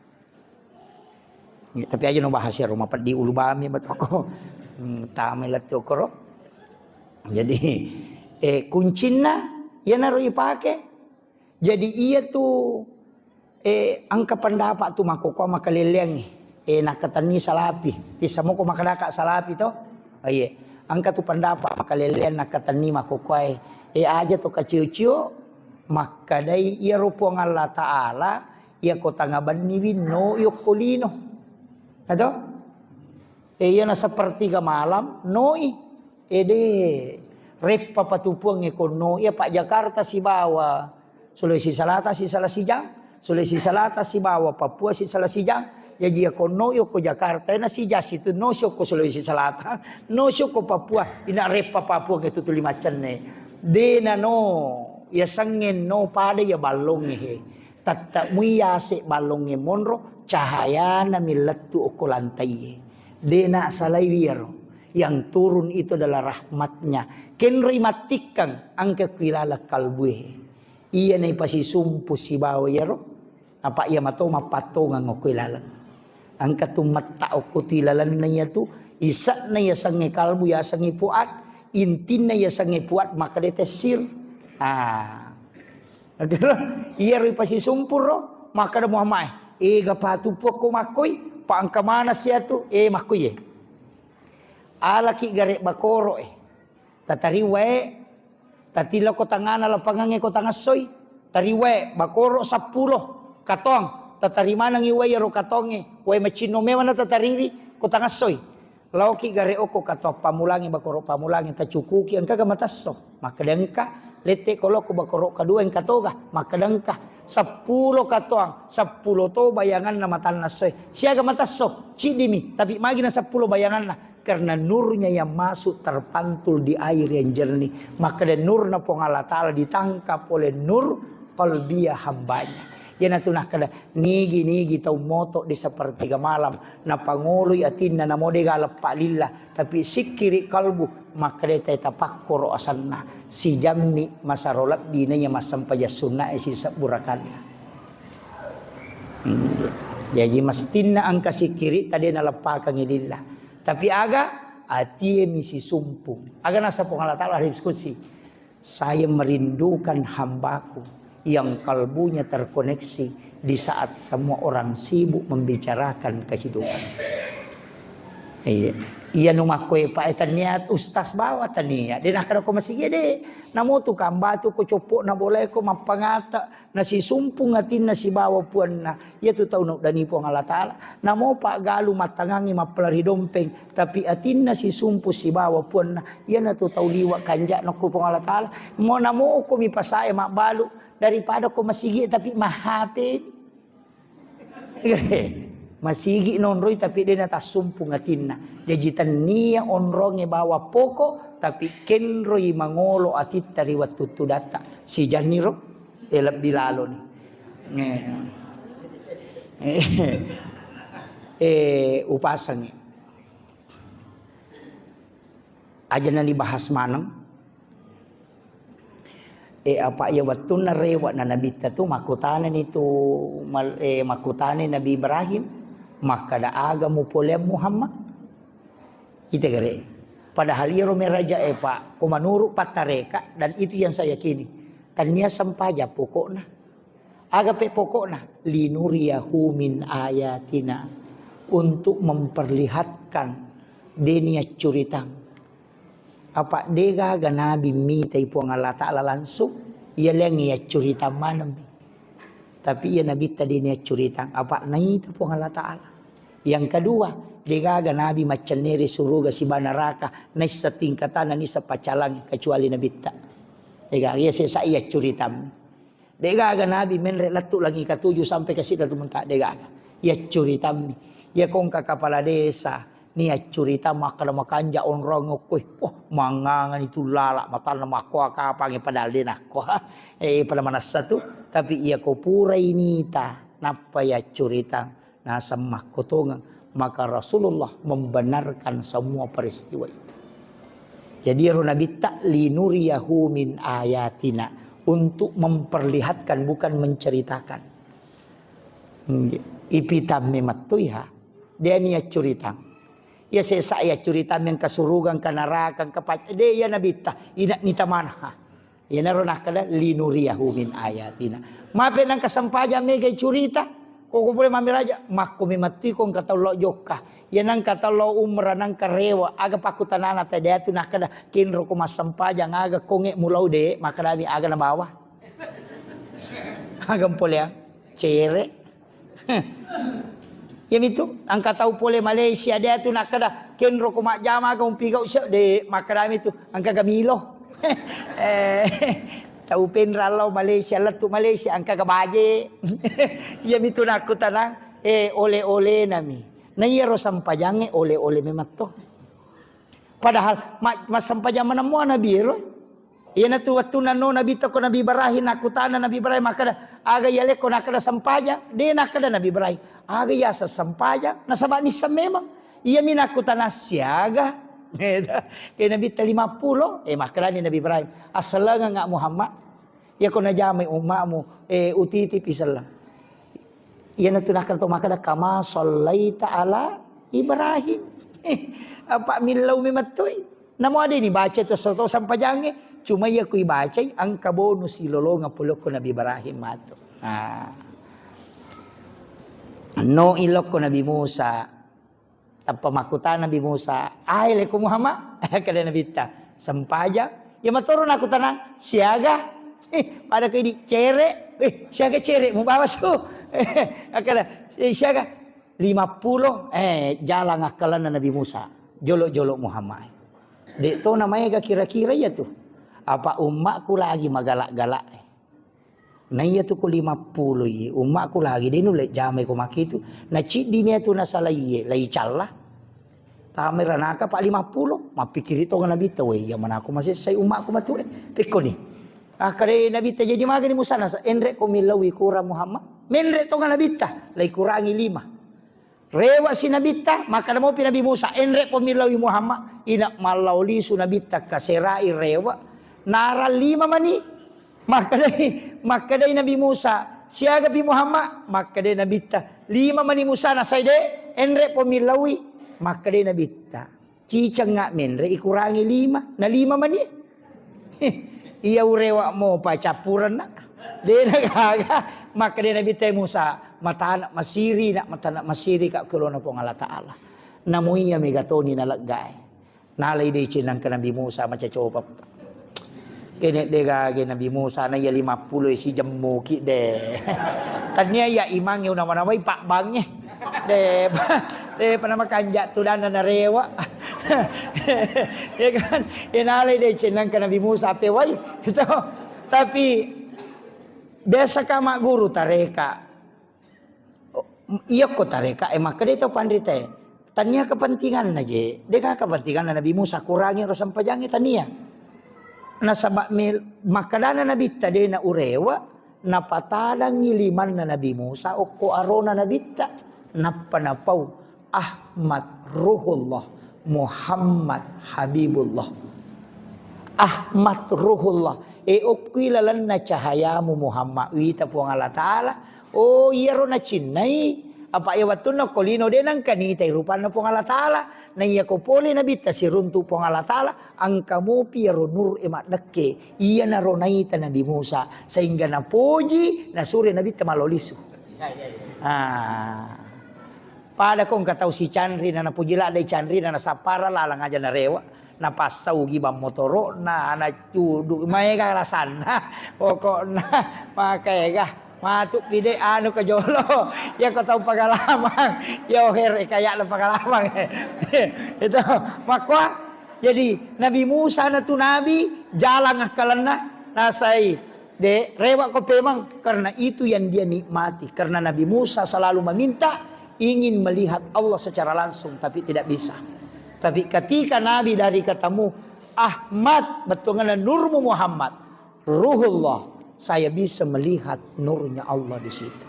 Ya, tapi aja no bahas ya, Roma peddi ulu bami batoko. Hmm, tama lettu koro. Jadi, eh, kuncinna, iyanaro ipake. Jadi iya tu, eh, engka pendapat tu makkokkoe makaleleangngi. Eh, nakkatenni salapi. Tissa moko makkedaka salapi to. Oh, iya. Engka tu pendapat makaleleang nakkatenni makkokkoe. Eh, aja to kacio-cio makkadai iyaro Puang Allah Ta'ala, iya ko tanga benniwi no yokko lino. Ato? Eh, iyana sepertiga malam, noi. Ede, reppa patupuang e konno, iya Pak Jakarta sibawa Sulawesi Selatan sisala sijang, Sulawesi Selatan sibawa Papua sisala sijang. Jaji iya konno yokko Jakarta, ena sijang situ no syokko Sulawesi Selatan, no syokko Papua, ina reppa Papua ke tutu lima cenne. Dena no, iya sengnge no pada iya ballong e he. Tatta mui yase ballongnge monro, cahayana mi lettu okko lantai e. De' na salai wiyaro. Yang turun itu adalah rahmatnya. Kenroi mattikkang, engka ku ilaleng kalbu e. Iya na ipasisumpu sibawa iyaro. Apa iya mato mappattongang okko ilaleng. Engka tu metta okko tu ilalenna iya tu, ise'na iya sengnge kalbu, iya sengnge fuad, intinna iya sengnge fuad, makkeda tessir. Ah. Akhirnya, iyaro ipasisumpurro, makkeda Muhammad, "Ega patu puakko makkoi, pa engka mana siatu, eh, makkoi ye. Alaki gare bakoro e. Tatari wae, tatiloko tangana lapangangnge ko tangassoi. Tari wae, bakoro seppulo, katong. Tatari manengi wae iyaro katongnge, wae macinno memang na tatariwi ko tangassoi." Laoki gare okko katoang pamulangi, bakoro pamulangi, tacukuki engkaga matesso? Makkeda engka. Lette ko lokko bakoro kadua engka toga? Makkeda engka. Seppulo katoang, seppulo to bayanganna matanna essoe. Siaga matesso? Ciddimi, tapi magi na seppulo bayanganna? Karena nurnya yang masuk terpantul di air yang jernih. Makkeda nurna Puang Allah Ta'ala ditangkap oleh nur qalbiyah hambanya. Iyanatu nakkeda, nigi-nigi tau moto di sepertiga malam, napangoloi atinna, namo dega leppa lilla, tapi sikkiri kalbu, makkeda tae tapakkoro asenna, sijammi masaro lebbi naiya massempajang sunnae sisebbu rakanna. Hmm. Jaji mestinna engka sikkiri tade naleppakangi lilla. Tapi aga atie mi sisumpung. Aga nasa Puang Allah Ta'ala hadis qudsi. Saya merindukan hambaku yang kalbunya terkoneksi di saat semua orang sibuk membicarakan kehidupan. Iya. Iya nu makkoe pa, eh, tania ustaz bawa tania. De nakkeda ko masigi de. Namo tu kambatu ko coppo na bolae ko mappangata. Nasisumpung atinna sibawa puanna, iyatu tau nauddani Puang Allah Ta'ala. Namo paggalu mattangangi mappalari dompeng, tapi atinna sisumpung sibawa puanna, iyanatu tau liwa kanja'na ko Puang Allah Ta'ala. Mo namo ko mi pasae mabbalu daripada ko masigi tapi mahape. Masigi nonroi tapi de natassumpung atinna. Jaji tennia onronge bawa poko, tapi kenroi mangolo atitta ri wettu tudatta. Sijanniro. Eh, lebbi laloni. Eh, eh, eh, upasangi. Aja na dibahas maneng. Eh, apa iya wettunna rewa na nabitta tu makkutanani tu mal-, eh, makkutani Nabi Ibrahim, makkada aga mupoleang Muhammad? Ite gare. Padahal iyaro meraja e, Pak, ko menurut pattareka, dan itu yang saya yakini, tania sempaja pokokna. Aga pe pokokna, linuriyahu min ayatina, untuk memperlihatkan deni accuritang. Apa degaga nabi mitai Puang Allah Ta'ala langsung, iya leang iya accuritang maneng. Tapi iya nabitta deni accuritang, apa naita Puang Allah Ta'ala. Yang kedua, degaga nabi maccenneri suruga siba neraka, naissa tingkatana, naissa paccalang, kecuali nabitta. Degaga iya sesa iya accuritang. De'gaga nabi menre lettu langi katuju sampai ke Sidratul Muntaha, de'gaga. Iya curitammi. Iya kongka kepala desa, ni accurita makkeda makanja onrong okkoe. Wah, mangangani tu lala, matanna makkoa kapange padahal de nakkoa. Eh, pada manassa tu. Tapi iya ko purai nita, nappa iya curitang. Naseng makkotongeng, maka Rasulullah membenarkan semua peristiwa itu. Jadi ero nabitta, "Linuriyahu min ayatina", untuk memperlihatkan, bukan menceritakan. Nggih. Ipitamme mettu iha, de' ni accuritang. Iya sesa iya curitang yang kesurugang, ke neraka, ke pac-, de' iya nabitta, ina ni tamana. Iyanaro nakkeda, "Linuriyahu min ayatina." Mape nangka sempajang mega curita. Koko pole mami raja, makko memettui ko engka tau lao jokka. Iya nangka tau lao umrah, nangka rewa, aga pakkutanana tadi atu nakkeda, "Kenro ko massempajang aga konge mulau de'?" Makkedami, "Aga nabawa?" Aga mpoleang? Cere. Iyamitu, engka tau pole Malaysia, de' atu nakkeda, "Kenro ko majjama aga umpigau sia?" De', makkedami tu, "Engka ga milo." Eh, tau penra lao Malaysia, lettu Malaysia, engka ga baje. Iyamitu nakkutanang, eh, ole-olenami. Na iyaro sempajangnge ole-ole memetto. Padahal ma-, massempajang maneng mua nabi ero. Iyanatu wettunna no nabitta ko Nabi Ibrahim, nakkutana Nabi Ibrahim makkeda, "Aga iyalekko?" Nakkeda, "Sempajang." De' nakkeda Nabi Ibrahim, "Aga iyaseng sempajang?" Nasaba nisseng memang. Iyami nakkutana, "Siaga?" Ke nabitta, "Lima pulo." Eh, makkedani Nabi Ibrahim, "Assellengengnga Muhammad? Iyako najamai umma'mu, eh, utitipi selleng." Iyanatu nakkeda to makkeda, "Kama sallaita ala Ibrahim." Eh, apa millau memettoi. Namo ade ni baca tu soto sampajangnge, cuma iya ku ibacai engka bonus ilolongeng pole ko Nabi Ibrahim matu. Ah. No ilokko Nabi Musa. Tappa makkutana Nabi Musa, "Ae leko Muhammad?" Keda Nabitta, "Sempajang." Iya matoro nakkutanang, "Siaga?" Pada ko idi cere, "Eh, siaga cere mubawa tu?" Akkeda, "Eh, siaga?" "Lima pulo." Eh, jalang akkalenna Nabi Musa. Jolo-jolo Muhammad. De' to namaega kira-kira iya tu. Apa ummakku lagi magalak-galak. Na iya tu ko lima pulo iye, ummakku lagi de' nulle jamai ko makitu. Na ciddi mi atu nasalai iye, lai calla. Tamai ranaka pa lima pulo, mappikiri tonga Nabitta, "Weh, iya manako masessai ummakku matu e." Pekkoni. Akkeda Nabitta, "Jadi magani Musa?" Nasa, "Enre ko millaui kurang Muhammad." Menre tonga Nabitta, lai kurangi lima. Rewa si Nabitta, makkeda mopi Nabi Musa, "Enre po millaui Muhammad." Ina mallao lisu Nabitta, kaserai rewa. Nara lima mani. Makkedai, makkedai Nabi Musa, "Siagapi Muhammad?" Makkedai Nabitta, "Lima mani Musa." Nasai de', "Enre po millaui." Makkedai Nabitta, "Cicengnga menre ikurangi lima, na lima mani." Iya urewa mopa cappurenna. De' na gaga. Makkeda Nabitta Musa, "Matana masiri, nak, matana masiri ka kelona Puang Allah Ta'ala." Namo iya mega toni naleggae. Nalai deceng nangka Nabi Musa macacopa. Kene de' gage Nabi Musa na iya lima pulo isi jemmuki de'. Tania iya imangnge unawa-nawai pabbangnge. De', de' pa namakanja' tudanna narewa. Ya kan? Ya nalai deceng nangka Nabi Musa pewai. Gitu. Tapi biasa ka magguru tareka. Oh, iya ko tareka, eh, makkeda to panrita e. Tania kepentinganna je. De' ka kepentinganna Nabi Musa kurangi ro sempajangnge tania. Nasaba me-, makkedana Nabitta de' na urewa, napatadangngi limanna Nabi Musa okko arona Nabitta, nappa napau, "Ahmad Ruhullah, Muhammad Habibullah." Ahmad Ruhullah, e okkui lalenna cahayamu Muhammad, wita Puang Allah Ta'ala. Oh, iyaro nacinnai. Apa iya wettunna ko lino de' nangka nitai rupanna Puang Allah Ta'ala. Na iya ko pole Nabitta siruntu Puang Allah Ta'ala, engka mopi iyaro nur e maddekke. Iyanaro naita Nabi Musa, sehingga napoji, nasuro Nabitta malolisu. Ah. Pada ko engka tau sicanri na napoji ladde canri na nasappara lalang aja narewa. Napassau gibang motoro'na, naccudu, maega alasanna. Pokokna, makaega. Matu pide anu ke jolo. Ya ko tau pagalamang. Ya oher e kayak lo pagalamang. Itu. Makwa. Jadi Nabi Musa na tu nabi, jalang akkalenna, nasai. De, rewako pemang, karena itu yang dia nikmati. Karena Nabi Musa selalu meminta, ingin melihat Allah secara langsung, tapi tidak bisa. Tapi ketika Nabi dari katamu, Ahmad, bettuanna nurmu Muhammad, Ruhullah, saya bisa melihat nurnya Allah di situ.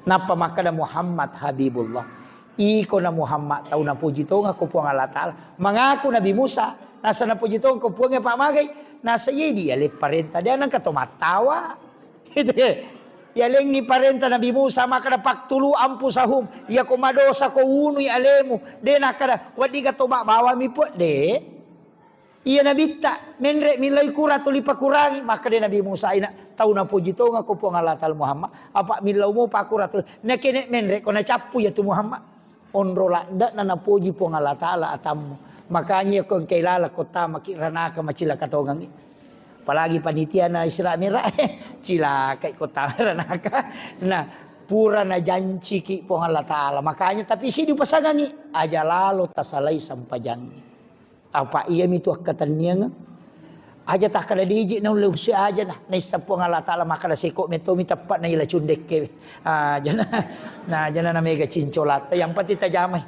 Nappa makkeda Muhammad Habibullah. Iko na Muhammad tau napoji tongeng ko Puang Allah Ta'ala. Mengaku Nabi Musa, nasa napoji tongeng ko Puang, apa magai? Nasa iya idi yaleng parenta, de nengka to mattawa. Gitu ya. Yalengngi parenta Nabi Musa, makkeda, "Faqtulu anfusakum." Iya ko madosa ko unui alemu. De nakkeda, "Wedding ga toba bawami, Puang." De. Iya Nabitta, menre millau kura tuli pakurangi. Makkeda Nabi Musa, ina tau napoji tongeng ko Puang Allah Ta'ala Muhammad, apa millau mo pakura tuli. Nakene menre ko nacappu ya tu Muhammad. Onro ladde'na napoji Puang Allah Ta'ala atammu. Makanya ko engkai lala ko tamaki ranaka macilaka tongengi. Apalagi panitia na Isra Mi'raj, cilakai ko tama ranaka. Nah, pura najanciki Puang Allah Ta'ala. Makanya tapi sidi pasangangi, aja lalo tasalai sempajangi. Apa iyami tu akkatenniangeng. Aja takkeda diji naulle usi aja na. Naisseng Puang Allah Ta'ala makkeda seko metomi teppa na ila cundekke. Ah, jana. Nah, jana na mega cincolatta. Yang penting tajamai.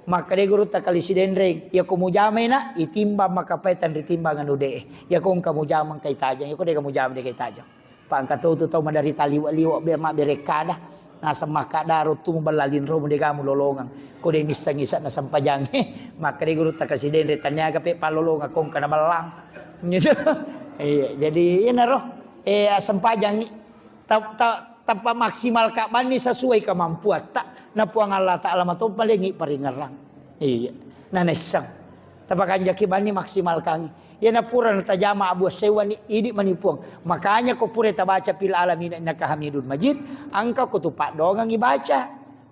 Makkeda gurutta kali Sidenreng, iya ko mujamai na, itimbang makapai tanri timbang anu de. Iya ko engka mujamang kai tajang, iya ko de ga mujamang de kai tajang. Pangka to tu tau maderita liwe-liwe be mabbere kada. Naseng makkada ro tu mubella linro mu de gamu lolongeng. Ko de misseng isa na sempajangnge. Makkeda gurutta kasidenre taniaga pe pallolongeng kongka na bellang. Gitu. Iya, jadi iyanaro. Eh, sempajangngi. Ta-, ta-, tappa maksimal ka banni sesuai kemampuatta. Na Puang Allah Ta'ala matompa lengi paringerang. Iya. Na naisseng. Tapakanjaki banni maksimalkangngi. Iyana pura natajama abu sewani idi mani Puang. Makanya ko pura tabaca fil alamin innaka hamidun majid, engka ko tu paddoangengngi baca.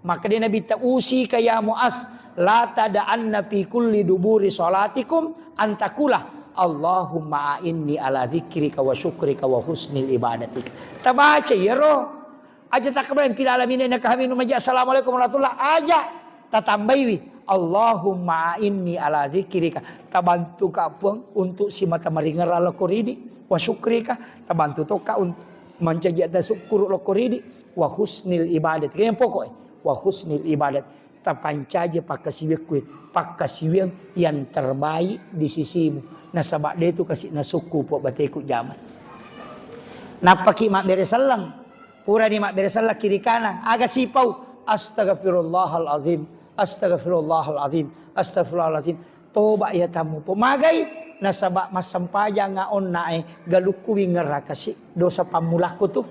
Makkeda Nabitta, "Usika ya Muaz, la tada'anna fi kulli duburi salatikum antakula Allahumma a'inni ala dzikrika wa syukrika wa husnil ibadatik." Tabaca iyaro. Aja takkabalang fil alamin innaka hamidun majid. Assalamualaikum warahmatullah. Aja tatambaiwi. Allahumma a'inni ala dzikrika. Tabantuka Puang untuk simata maringerang lokko ridi. Wa syukrika. Tabantu tokka untuk mancaji ada syukur lokko ridi. Wa husnil ibadat. Yang pokok, eh. Wa husnil ibadat. Tapancaji pakkasiwiakku, pakkasiwiang yang terbaik di sisimu. Nasaba de tu kasi nasukku po bateku jaman. Nappaki mabbere selleng. Purani mabbere selleng kiri kanan, aga sipau? Astagfirullahalazim, astagfirullahalazim, astagfirullahalazim. Toba iya tammu po. Magai? Nasaba massempajang onna e galukku wingerrakasi dosa pammulakku tu.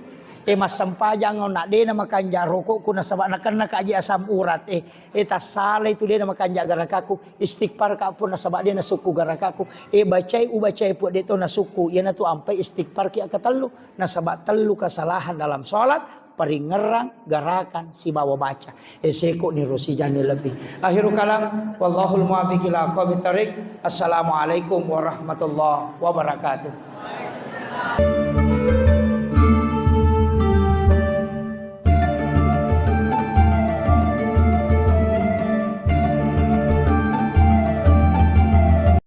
E massempajang onna de na makanja rokokku nasaba nakenna kaji asam urat e. E tassalai tu de na makanja garakaku. Istighfar ka pun nasaba de nasukku garakaku. E bacai ubacai pu de to nasukku. Iyana tu ampai istighfar ki akatellu. Nasaba tellu kesalahan dalam sholat, paringerrang, garakan, sibawa baca. Eseko ni rosi jani lebih. Akhirul kalam, wallahul muwaffiq ila aqwamit thariq. Assalamualaikum warahmatullahi wabarakatuh.